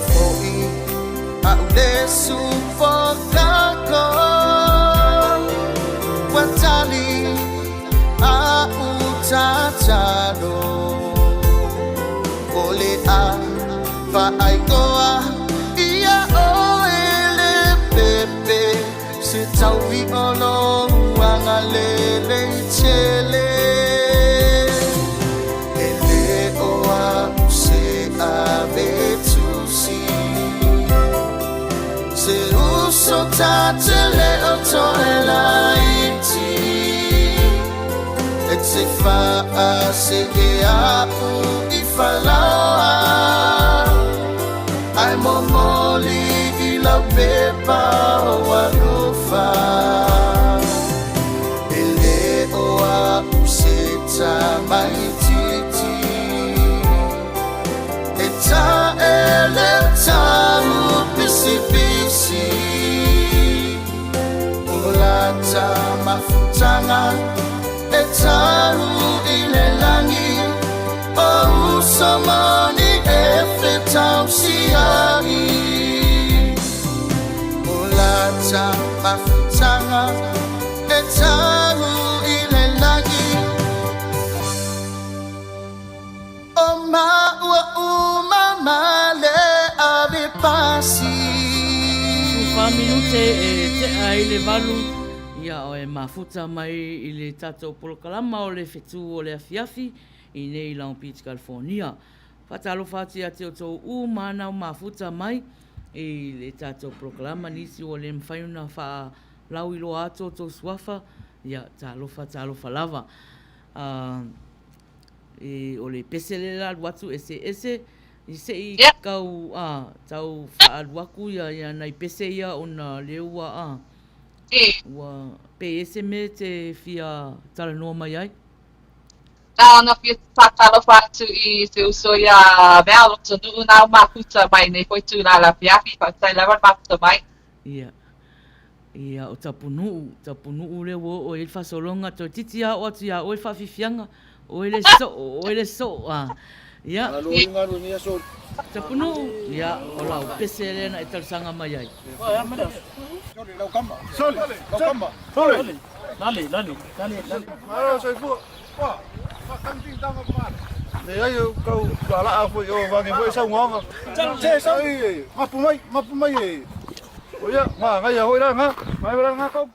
Fo'i a'u le sufokako ua tali a'u tatalo o le a fa'aikoa ia oe le pepe se taui o lou agalelei tele. E le o a'u se ave tusi se uso ta te le o toe laiti e te fa'a se e a'u i falaoa ae momoli i lau pepa o alofa. E le o a'u se tamaititi e ta'ele tau pisipisi o lata mafutaga e tau i le lagi o uso moni e fetausiagi. O lata mafutaga e tau i le lagi o maua uma ma le ave pasi. 4 minute e te'a ai le 8, ia o e mafuta mai i le tatou polokalama o le Fetu o le Afiafi i nei Long Beach, California. Faatalofa atu ia te outou uma na mafuta mai i le tatou polokalama, nisi ua le mafai ona faalauiloa atu outou suafa, ia talofa talofa lava. E, o le pese le la alu atu ese ese i se i kau a tau faalu aku ia ia nai pese ia ona le ua a ua pe ese me te fia talanoa mai ai. Na ona fia whakalofa atu i te uso ia mea loto nuu nā mafuta mai nei foi tū la la fiafi, whaatai lava mafuta mai. Ia. Ia, o Tapunuu, Tapunuu le ua oo i ai le faasologa, toeitiiti a oo atu ia oe le faafiafiaga, oe le soo, oe le soo. A. Ia. Tapunuu, ia, o lau pese lea na e talosaga mai ai. Sole, lau Sole. Lale, lale, lale, lale. Malo soifua. Wa, whakangi tanga male. Le ai kau la foi o vangi foi sau ngonga. Se sau i, mapu mai, mapu mai e. O ia, nga ngai hoi la nga, mai la nga kau.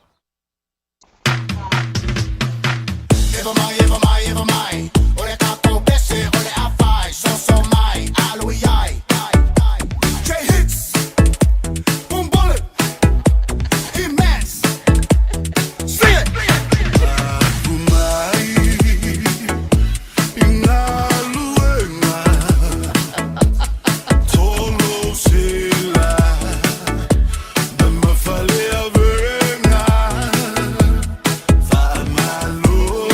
Eva mai, eva mai, eva mai. O le kako pese, o le afai. So so mai, alo i ai. J hits, boom bullet, immense. Sing it. Mai, ingaluenga, tolo sila, na mafale avenga, faamalo.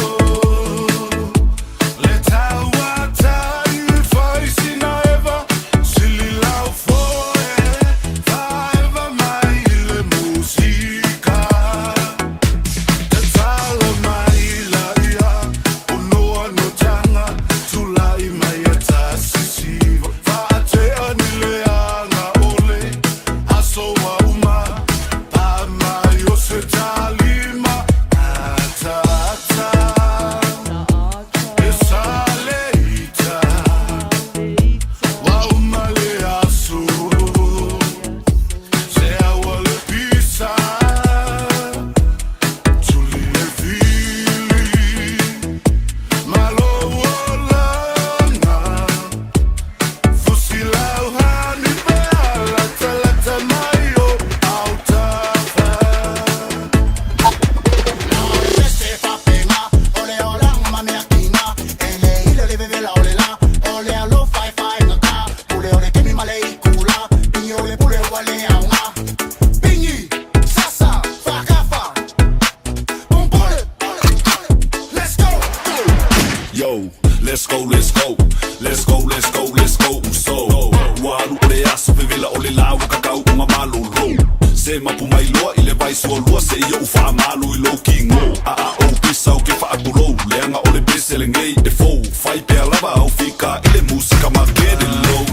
Se i ou faamalu i lou kigo A a ou pisa ou ke faatulou Leaga o le pese lenei e fou Fai pea lava au fika i le musika ma get it low.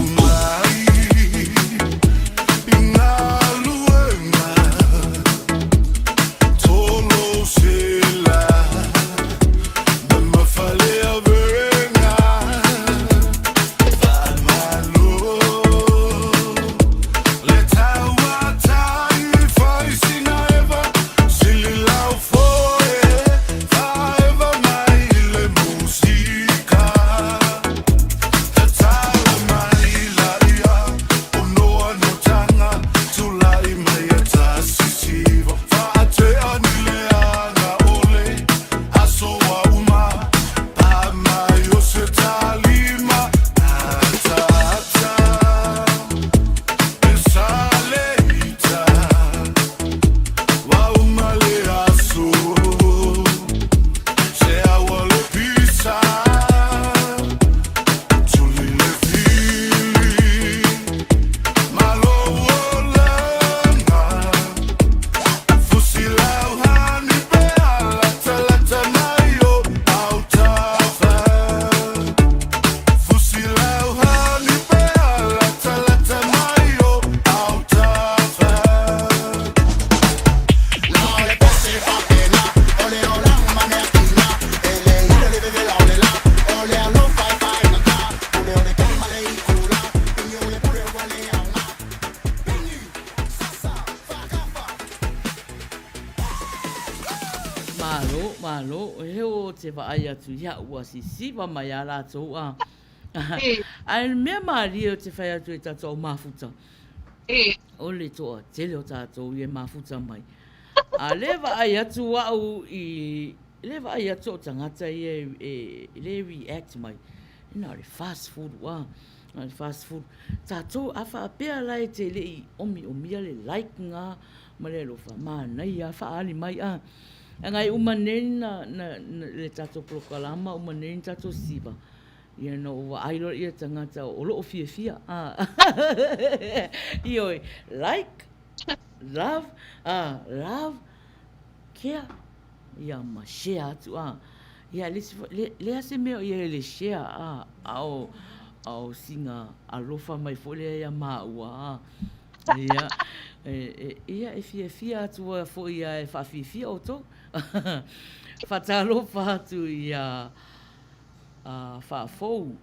Malo, malo, he o te vaai atu ia ua sisiva mai a latou a. Ae le mea malie o te whai atu e tatou au mafuta. O le toa tele o tatou ia e mafuta mai. A le vaai atu au i le vaai atu o tagata ia e le react mai. Na o le fast food ua. Na o le fast food. Tatou a faapea la e te le i omiomia le like nga ma le alofa, manaia faaali mai a. Leaga e uma nei na, na, na le tatou polokalama, uma nei na tatou siva, ia na ou vaai loa ia tagata o loo fiafia a. Ioe, like, love, a, love, care, ia ma share atu a. Ia le isi foi, le, leai se mea o i ai le share a, a o, a o sina alofa mai foi lea ia maua a. Ia, e, ia e fiafia atu foi ia e faafiafia outou. Faatalofa atu ia a Faafou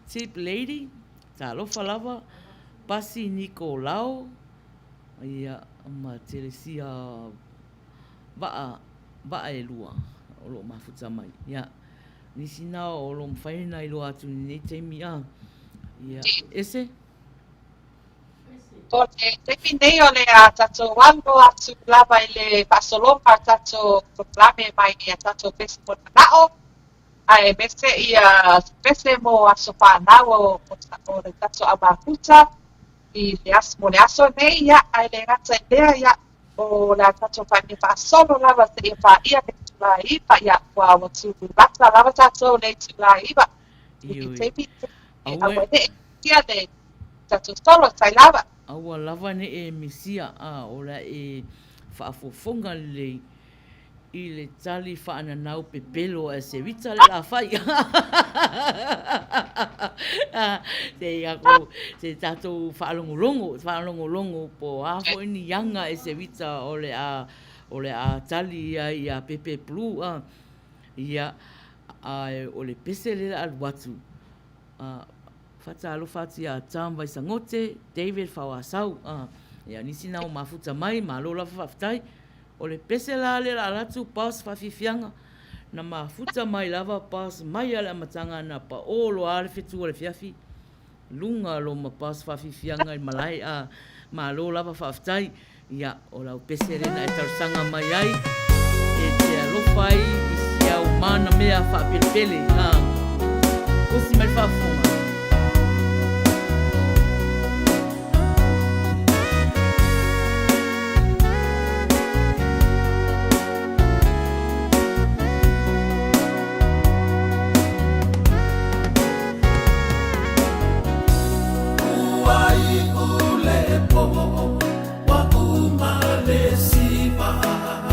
Tip Lady, talofa lava, Pasi Niko Lao, ia ma Telesia Vaa, vaa e lua o loo mafuta mai. Ia, nisi na o loo mafai ona iloa atu i lenei taimi a. Ia, ese? O le taimi nei o le a tatou alo atu lava i le faasologa o tatou polokalame mai ia tatou pese mo le mana'o, aemaise ia pese mo aso fanau o le tatou au mafuta i le aso mo le aso nei, ia, ae le gata i lea, ia, o le a tatou faimea faasolo lava seia paia le itula 9, ia, ua tulata lava tatou i le itula 9 i le taimi e auane'i ia le tatou solo tai lava. Aua lava ne e misia a o le a e faafofoga lelei i le tali faananau pepelo a Serita le la fai. Se ako, se tatou faalogologo, faalogologo po o a foi ni aga e Serita o le a, o le a tali ai ia Pepe Blue a. Ia, ae o le pese lea le alu atu. A, Faatalofa atu ia Tom Vaisagote, David Faoasau, a, ia nisi na o mafuta mai, malo lava faafetai. O le pese la lea la alatu boss faafiafiaga, na mafuta mai lava boss mai a le amataga na paʻō loa a le fetu o le afiafi, luga loma boss faafiafiaga i le malae, a, malo lava faafetai. Ia, o lau pese lena e talosaga mai ai, e te alofa ai i si au manamea faapelepele. A, kosi mai le faafofoga. Ua iʻu le pō. Ua uma le siva.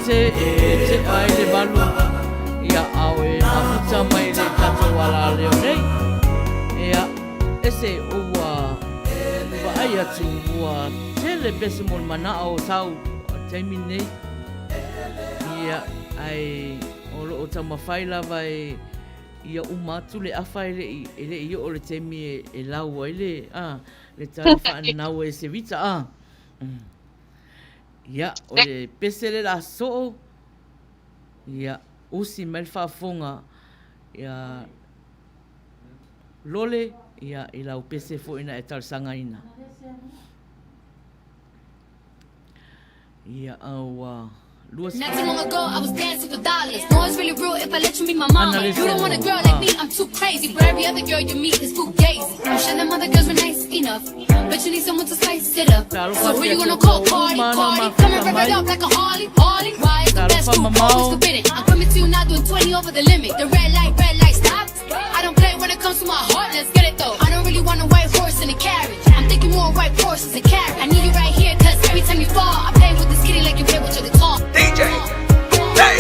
pese e tepa ai le 8, ia, a o e mafuta mai le tatou alaleo nei. Ia, ese ua vaai atu ua tele pese mo le manao o sau taimi nei. Ia, ae o lo o taumafai lava e ia uma atu le afa e le i, e le i oo le taimi e, e lau ai le, a, le tali faanau e Sevita, a. Ia, o le pese le la soo, ia, usi mai le faafofoga, ia, Lole, ia, i lau pese foi na e talosagaina. Ia, a ua Not too long ago, I was dancing for dollars. No, it's really real if I let you meet my mama. You don't want a girl like me, I'm too crazy. But every other girl you meet is fugazi. I'm sure them other girls were nice enough, but you need someone to spice it up. So who you gonna call? Cardi, Cardi. Come and rev it up like a Harley, Harley. Why is the best food always forbidden? I'm coming to you now doing 20 over the limit. The red light, red light, stop. I don't play when it comes to my heart, let's get it though. I don't really want a white horse in a carriage. I'm thinking more white horses and carriage. I need you right here, cause every time you fall, I play with this kitty like you play with your guitar. DJ, hey!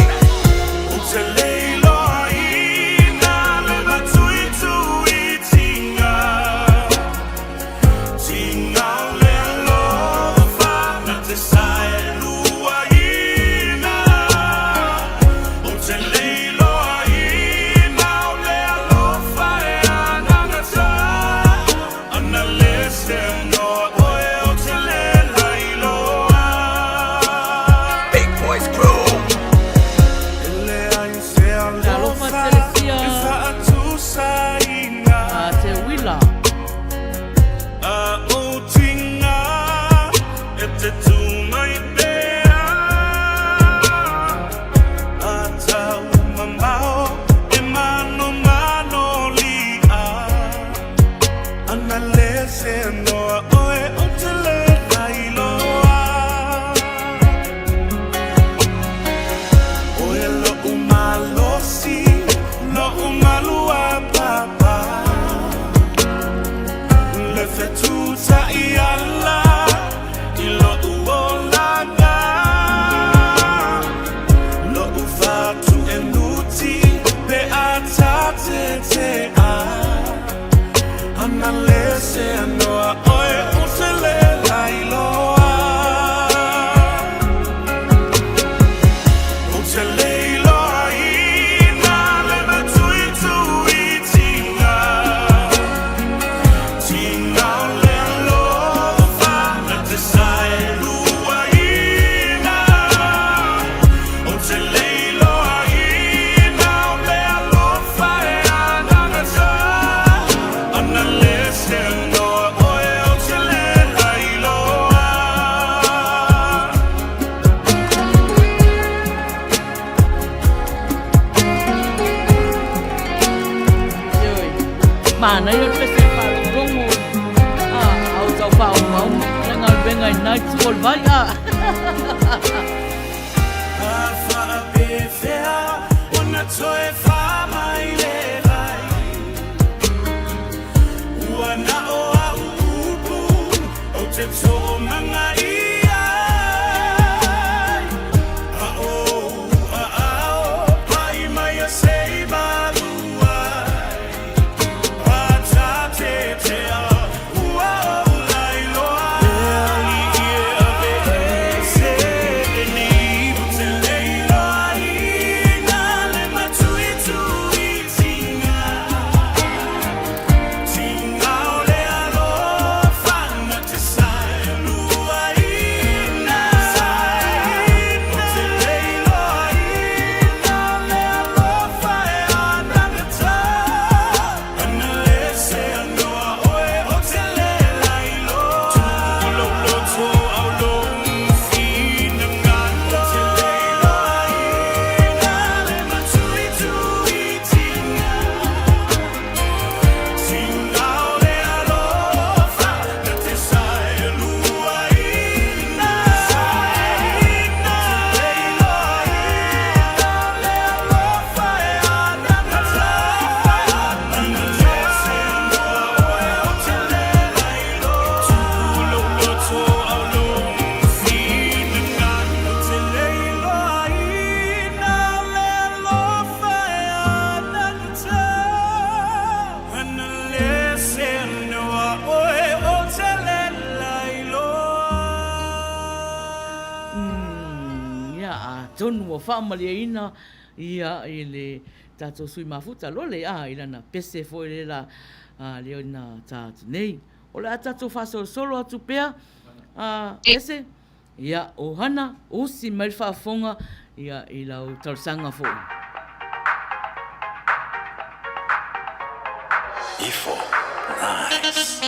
Big Boys Crew. Talofa Telesia a Te Uila. Ioe. Manaia le pese e faalogologo a au tau faaomaoma le galuega i na itu o le vai a. Atonu ua faamalieina ia i le tatou sui mafuta lole a i lana pese foi le la lea na ta atu nei. O le a tatou faasolosolo atu pea a Pese, ia o Hana, usi mai le faafofoga ia i lau talosaga foi. Ifo, nice.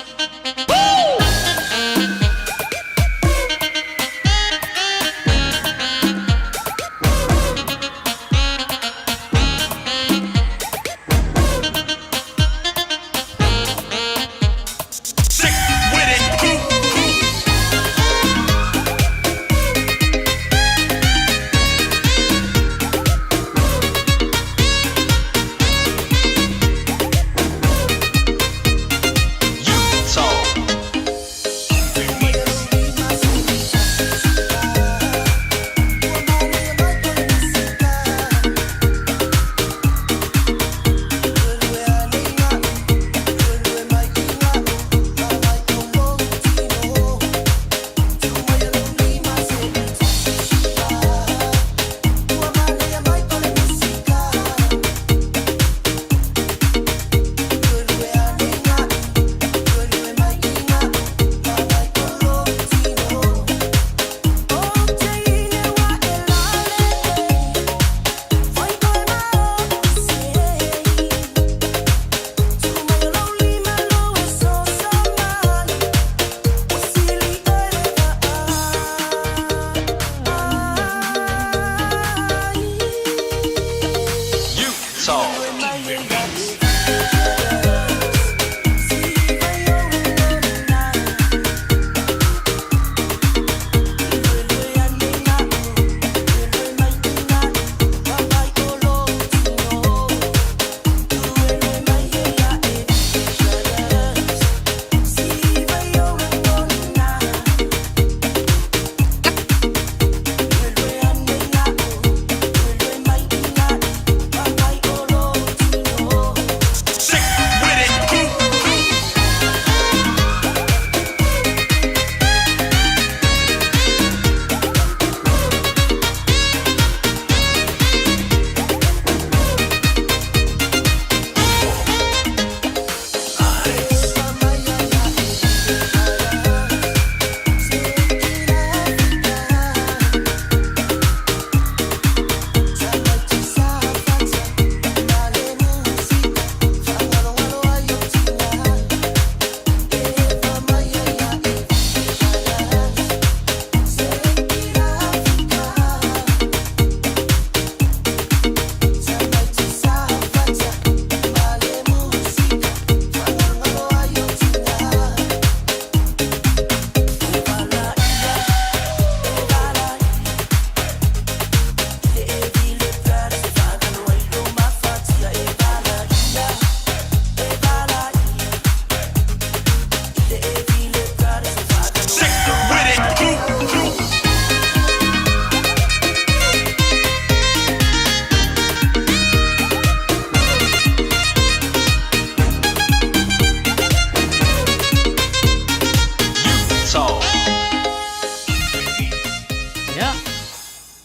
Ia,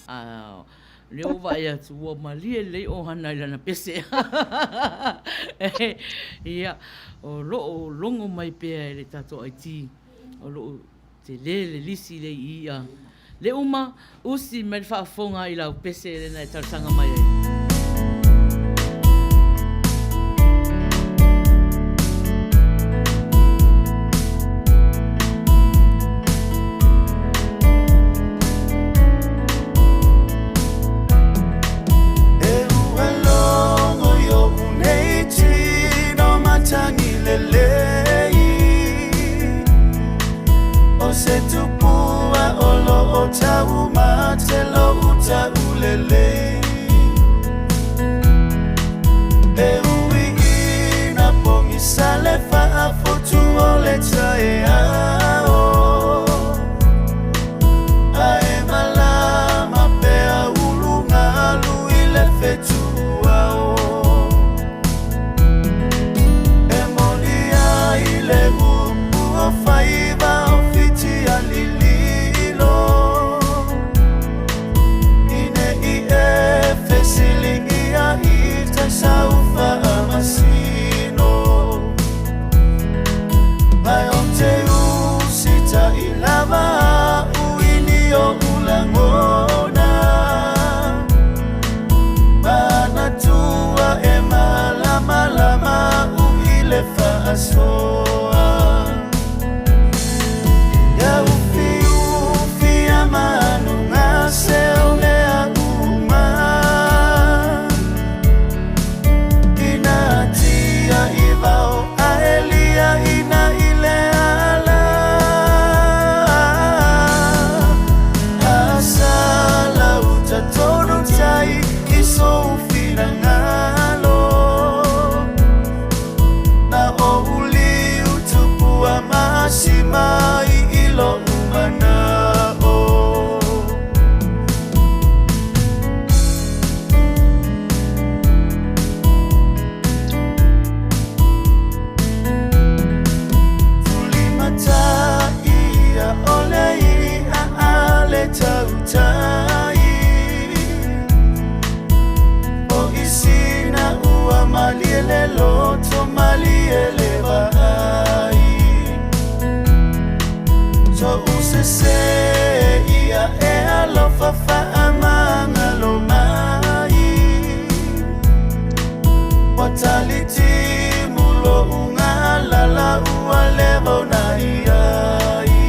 a lea ua vaai atu ua malie lelei ʻohana i lana pese. Ia, o lo o logo mai pea e le tatou IT, o lo o tele le lisi lea i i a le uma, usi mai le faafofoga i lau pese lena e talosaga mai ai. E ua logo i oʻu nei tino matagi lelei O se tupua o lo o taumate lo'u taulelei. se ia e alofa faamagalo mai. Ua talitimu lo'u galala ua leva ona iai.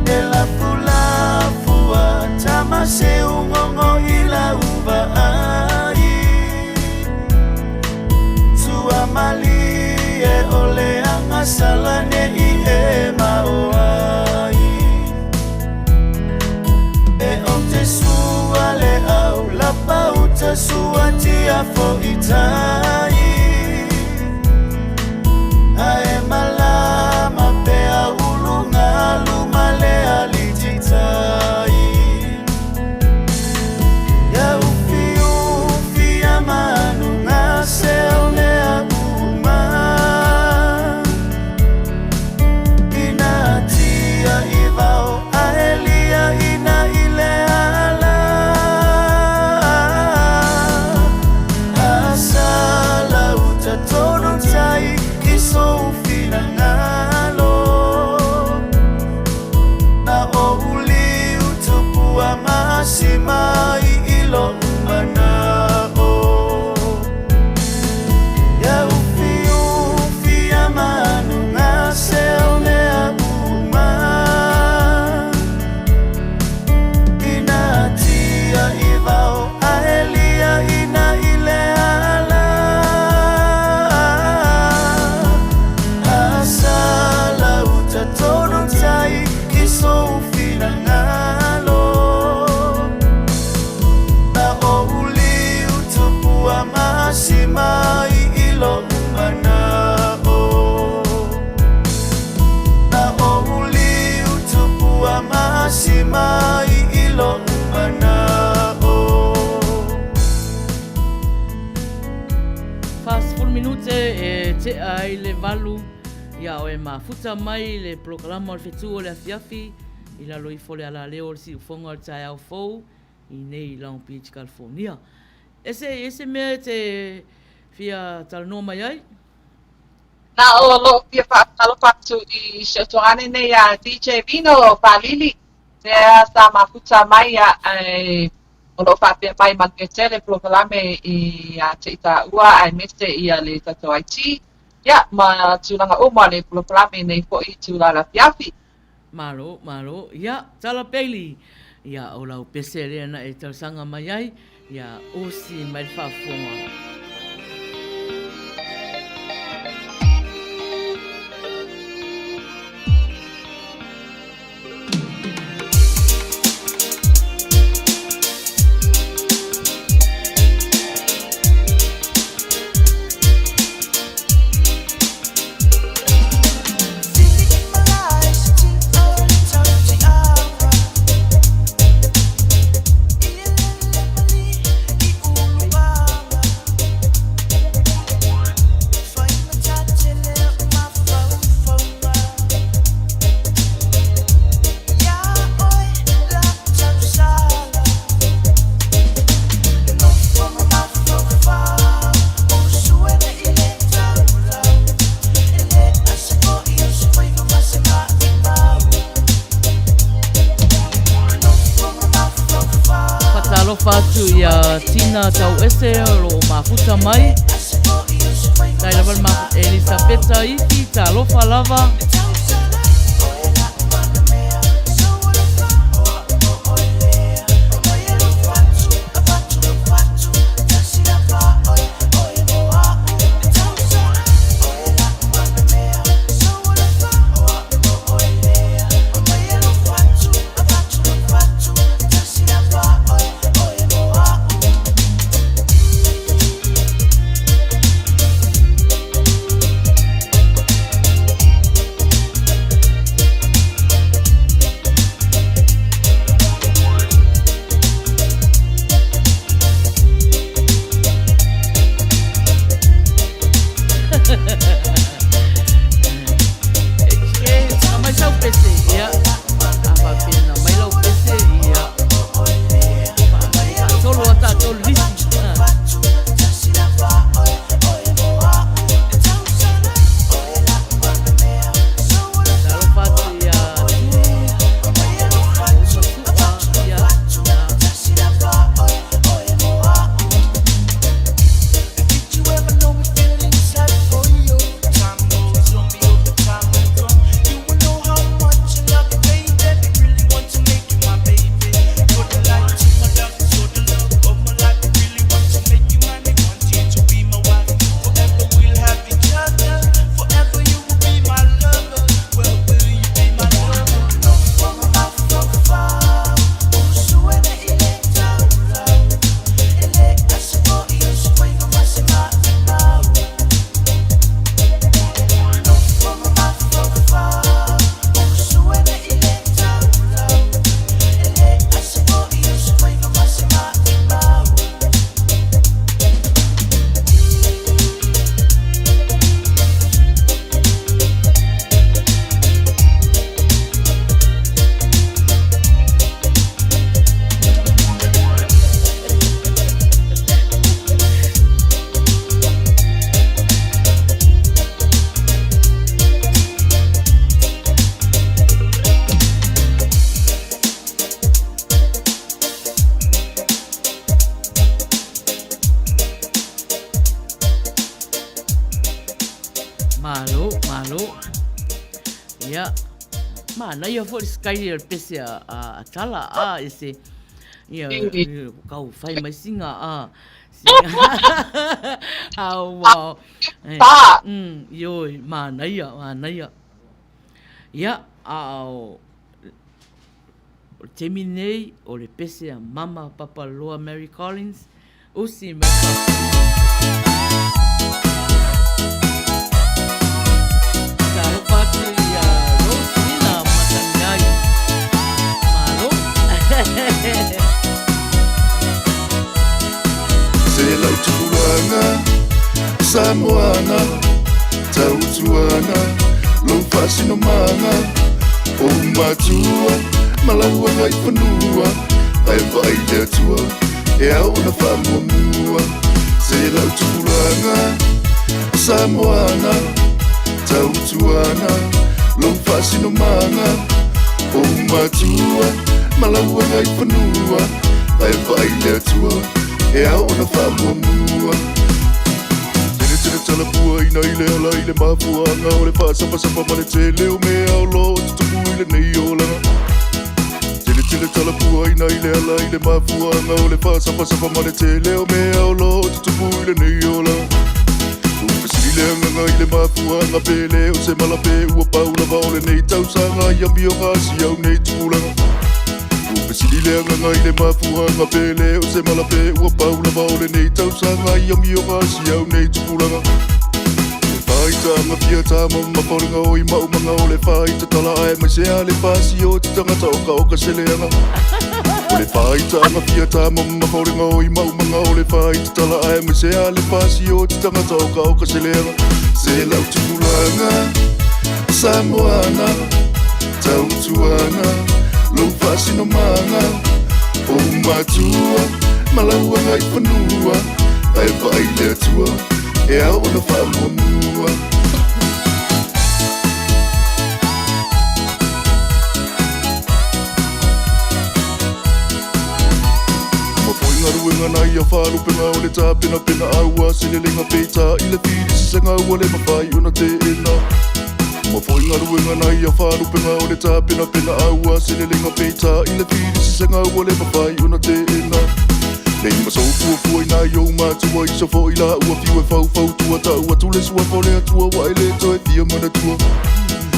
E lafulafua tama se ugogo i lau vaai. Tuamalie o le agasala nei e mao ai. E ou te sua le au lapauta sua tiafo i tai. Ae malama pea ulugalu ma le alititai. Ia ufiufi a manuga se o mea uma. Ina tia i vao ae liaina i le ala. Asala uta tonu tai i sou finagalo. Na ou liu tupua masima i lo'u mana'o. Ia ufiufi a manuga se o mea uma. Ina tia i vao ae liaina i le ala. Asala uta tonu tai i sou finagalo. Na ou liu tupua masima i lo'u mana'o. Na ou liu tupua masima i lo'u mana'o. 40 minute e tea ai le 8, ia o e mafuta mai le polokalama o le fetu o le afiafi i lalo ifo o le alaleo o le siufoga o le taeao fou i nei Long Beach, California. E se i ai se mea e te fia talanoa mai ai? Na o lou fia faatalofa atu i si ou tuagane nei a DJ Vino Faalili, lea sa mafuta mai ae o lo o faapea mai manuia tele polokalame ia te i taua aemaise ia le tatou IT, ia ma tulaga uma o le polokalame nei foi i itula afiafi. Malo, malo. Ia, tala Bailey. Ia, o lau pese lea na e talosaga mai ai, ia osi mai le faafofoga. Faatalofa atu ia Tina Tauese o lo o mafuta mai. Tai lava le mafuta Elisapeta Ifi, talofa lava. Ia, manaia foi le sky o le pese a, a, a Tala, a, e se, ia, kau fai mai singa, a, singa, a, ua, e, ioe, manaia, manaia. Ia, a o, o le taimi lenei, o le pese a Mama Papaloa Mary Collins, usi mai Talofa atu ia Rosina Mataniai. Malo. Se lau tupulaga Samoana Tautuana Lou faasinomaga Ou matua Ma lau agaifanua Ae vaai le Atua E ao ona faamuamua Se lau tupulaga Samoana Tautuana Lou faasinomaga Ou matua Ma lau agaifanua Ae vaai le Atua E ao ona faamuamua Tele tele talapuaina i le ala i le mafuaaga o le faasapasapa ma le tele o mea o lo o tutupu i lenei olaga. Tele tele talapuaina i le ala i le mafuaaga o le faasapasapa ma le tele o mea o lo o tutupu i lenei olaga. Ua fesili le agaga i le mafuaaga pe le o se mala pe ua pau lava o lenei tausaga i amioga a si au nei tupulaga. Ua fesili le agaga i le mafuaaga pe le o se mala pe ua pau lava o lenei tausaga i amioga a si au nei tupulaga. Le faaitaaga fia tama ma faulega o i maumaga o le faaitatala ae mai se a le fasi o te tagata okaoka se leaga. O le faaitaaga fia tama ma faulega o i maumaga o le faaitatala ae mai se a le fasi o te tagata okaoka se leaga. Se lau tupulaga Samoana Tautuana Lou faasinomaga Ou matua Ma lau agaifanua Ae vaai le Atua E ao ona faamuamua. Ma foi galuega na ia faalupega o le tapenapena a ua selelega peita i le filisisega ua le mafai ona teena. Ma foi galuega na ia faalupega o le tapenapena a ua selelega peita i le filisisega ua le mafai ona teena. Nei ma sou fuafua ina i ou matua i so foi la ua fiu e faufautua tau atu le suafa o le Atua ua e le toe fia manatua.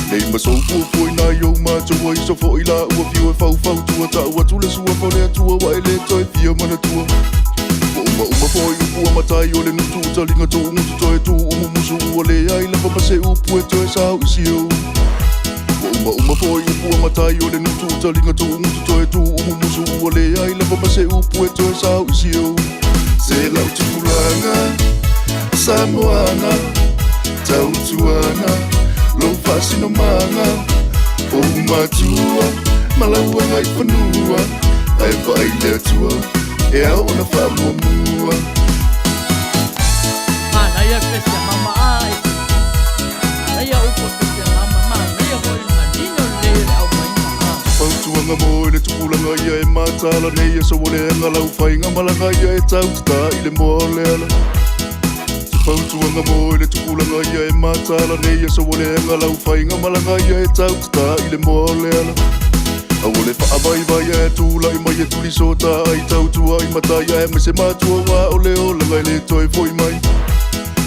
Nei ma sou fuafua ina i ou matua i so foi la ua fiu e faufautua tau atu le suafa o le Atua ua e le toe fia manatua. Ua umauma foi upu a matai o le gutu taliga tuu gutu toe tuu umumusu ua leai lava ma se upu e toe sao i si ou. Ua umauma foi upu a matai o le gutu taliga tuu gutu toe tuu umumusu ua leai lava ma se upu e toe sao i si ou. Se lau tupulaga Samoana Tautuana Lou faasinomaga Ou matua Ma lau agaifanua Ae vaai le Atua E ao ona faamuamua. Manaia le pese a mama a e Manaia upu o le pese a mama Manaia foi le manino lelei o le aumaiga a. Fautuaga mo i le tupulaga ia e mataala nei aso ua leaga lau faiga malaga ia e tau tatā i le moa o le ala. Se fautuaga mo i le tupulaga ia e mataala nei aso ua leaga lau faiga malaga ia e tau tatā i le moa o le ala. Aua le faavaivai ae tulai mai e tuli sota ai tautua i matai ae mai se matua ua o le olaga e le toe foi mai.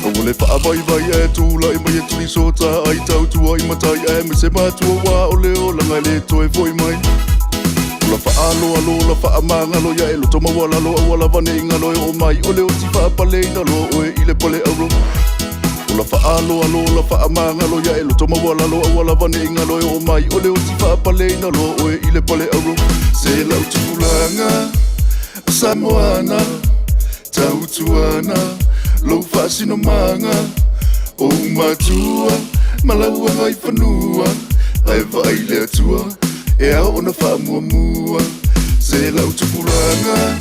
Aua le faavaivai ae tulai mai e tuli sota ai tautua i matai ae mai se matua ua o le olaga e le toe foi mai. Ola faaloalo ola faamagalo ia e loto maualalo aua lava ne i galo e oo mai o le oti faapaleina loa oe i le pale auro. Ola faaloalo ola faamagalo ia e loto maualalo aua lava ne i galo e oo mai o le oti faapaleina loa oe i le pale auro. Se lau tupulaga Samoana Tautuana Lou faasinomaga Ou matua Ma lau agaifanua Ae vaai le Atua E ao ona faamuamua Se lau tupulaga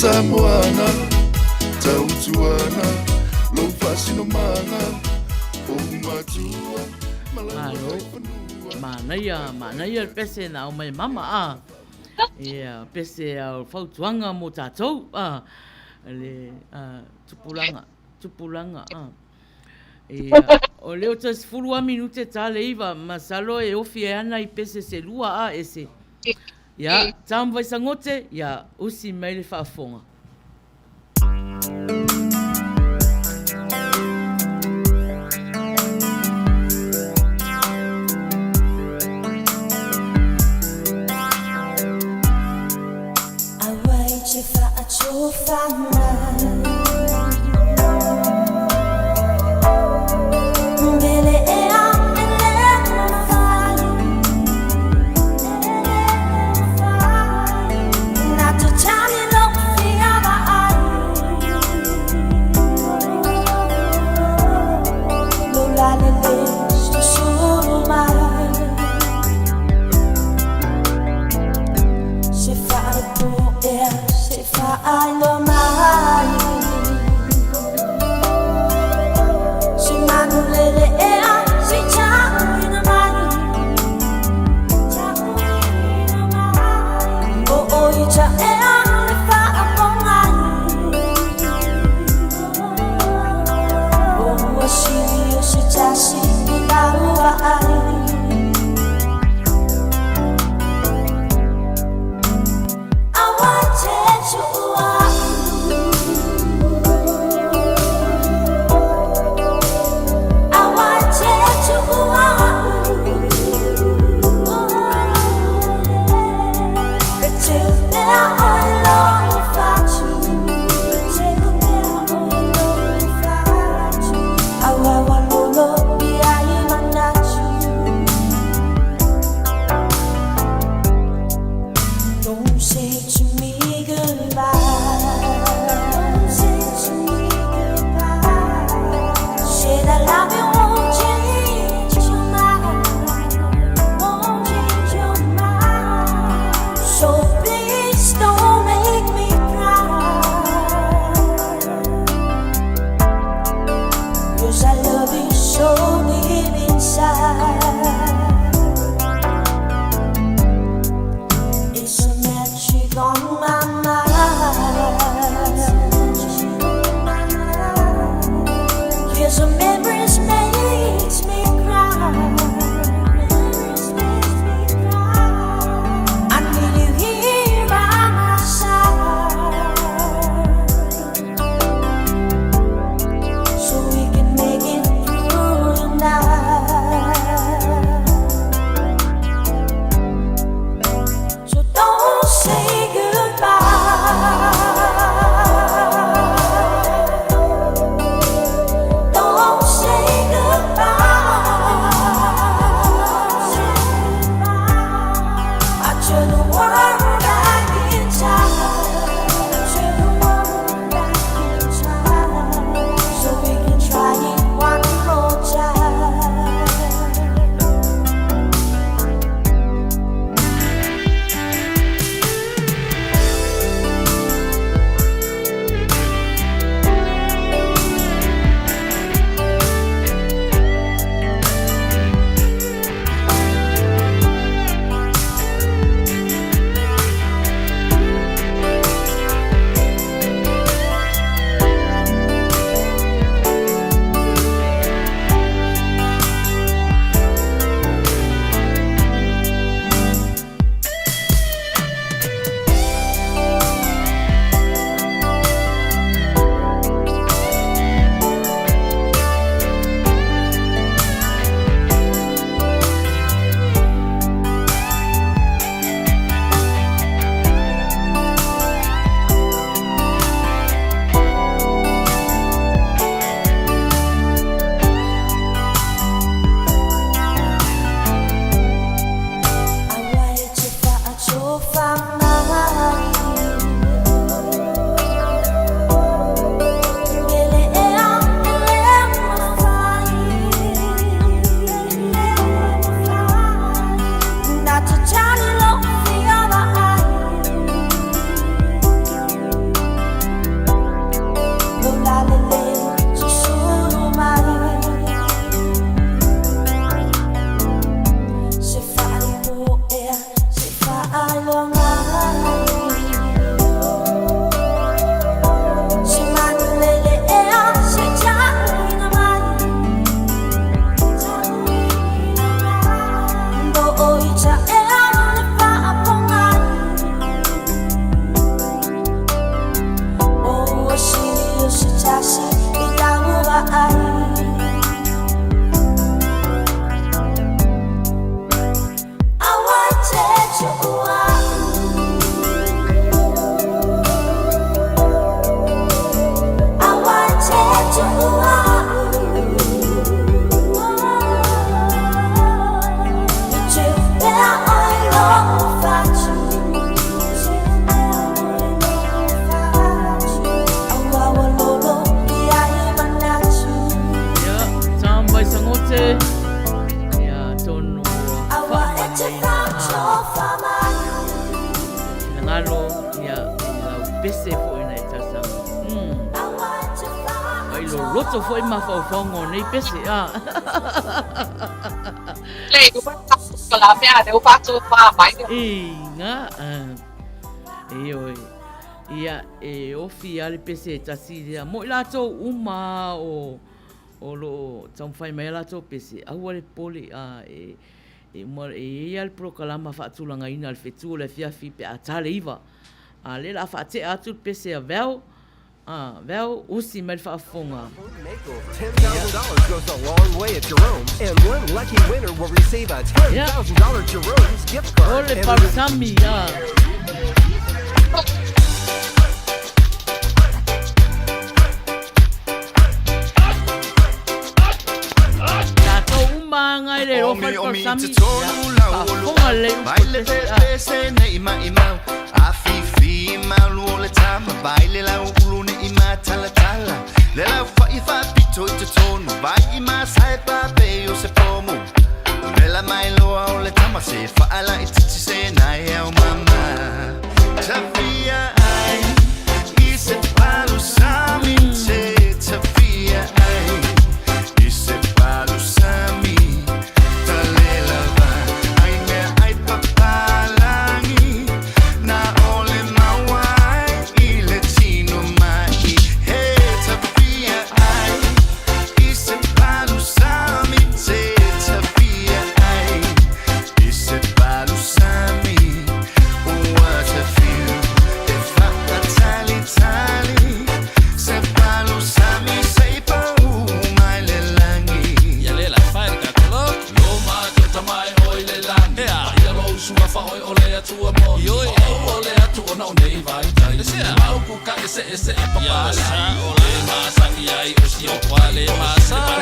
Samoana Tautuana Lou faasinomaga Ou matua Ma lau Malo. agaifanua Manaia, manaia le pese na aumai e mama a. Ia, pese a o fautuaga mo tatou a. Le tupulaga, tupulaga a. Ia, o lea o toe 10 lava minute ta le 9, masalo e ofi e ana i pese se lua a ese. Ia, Tom Vaisagote, ia, usi mai le faafofoga. pese foi na e talosaga. Ai loloto foi mafaufauga o nei pese a. Lei uma la mea le upa tu fa mai. E nga e oi. Ia e ofi a le pese e tasi lea. Mo i latou uma o o lo o taumafai mai a latou pese, aua le popole a e e uma e i ai lava le polokalama faatulagaina a le fetu o le afiafi pe a ta le 9. A lea o le a faatea atu le pese a Val, a Val, usi mai le faafofoga. Ia. O le palusami, a. Tatou uma aga e le lofa le palusami. Ia, faafofoga lelei upu o le pese, a.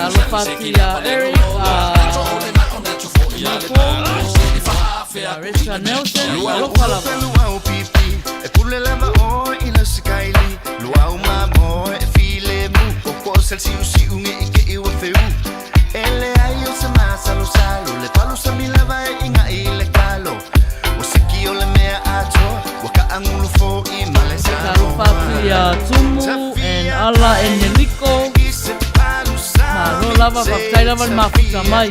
Talofa atu ia Eric, Marissa Nelson, talofa lava. Talofa atu ia Tumu and Ala and Neliko. Malo lava, faafetai lava le mafuta mai.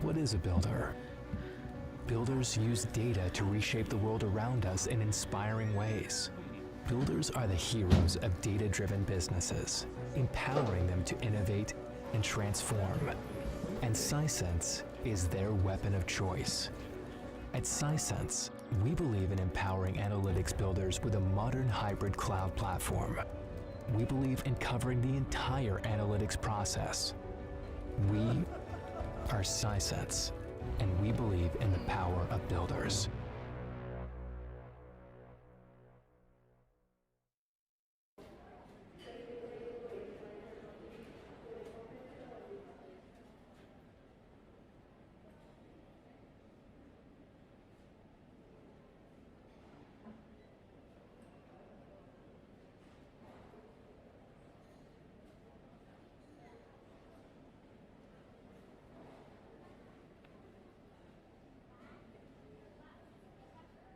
What is a builder? Builders use data to reshape the world around us in inspiring ways. Builders are the heroes of data driven businesses, empowering them to innovate and transform. And Sisense is their weapon of choice. At Sisense, we believe in empowering analytics builders with a modern hybrid cloud platform. We believe in covering the entire analytics process. We are Sisense, and we believe in the power of builders.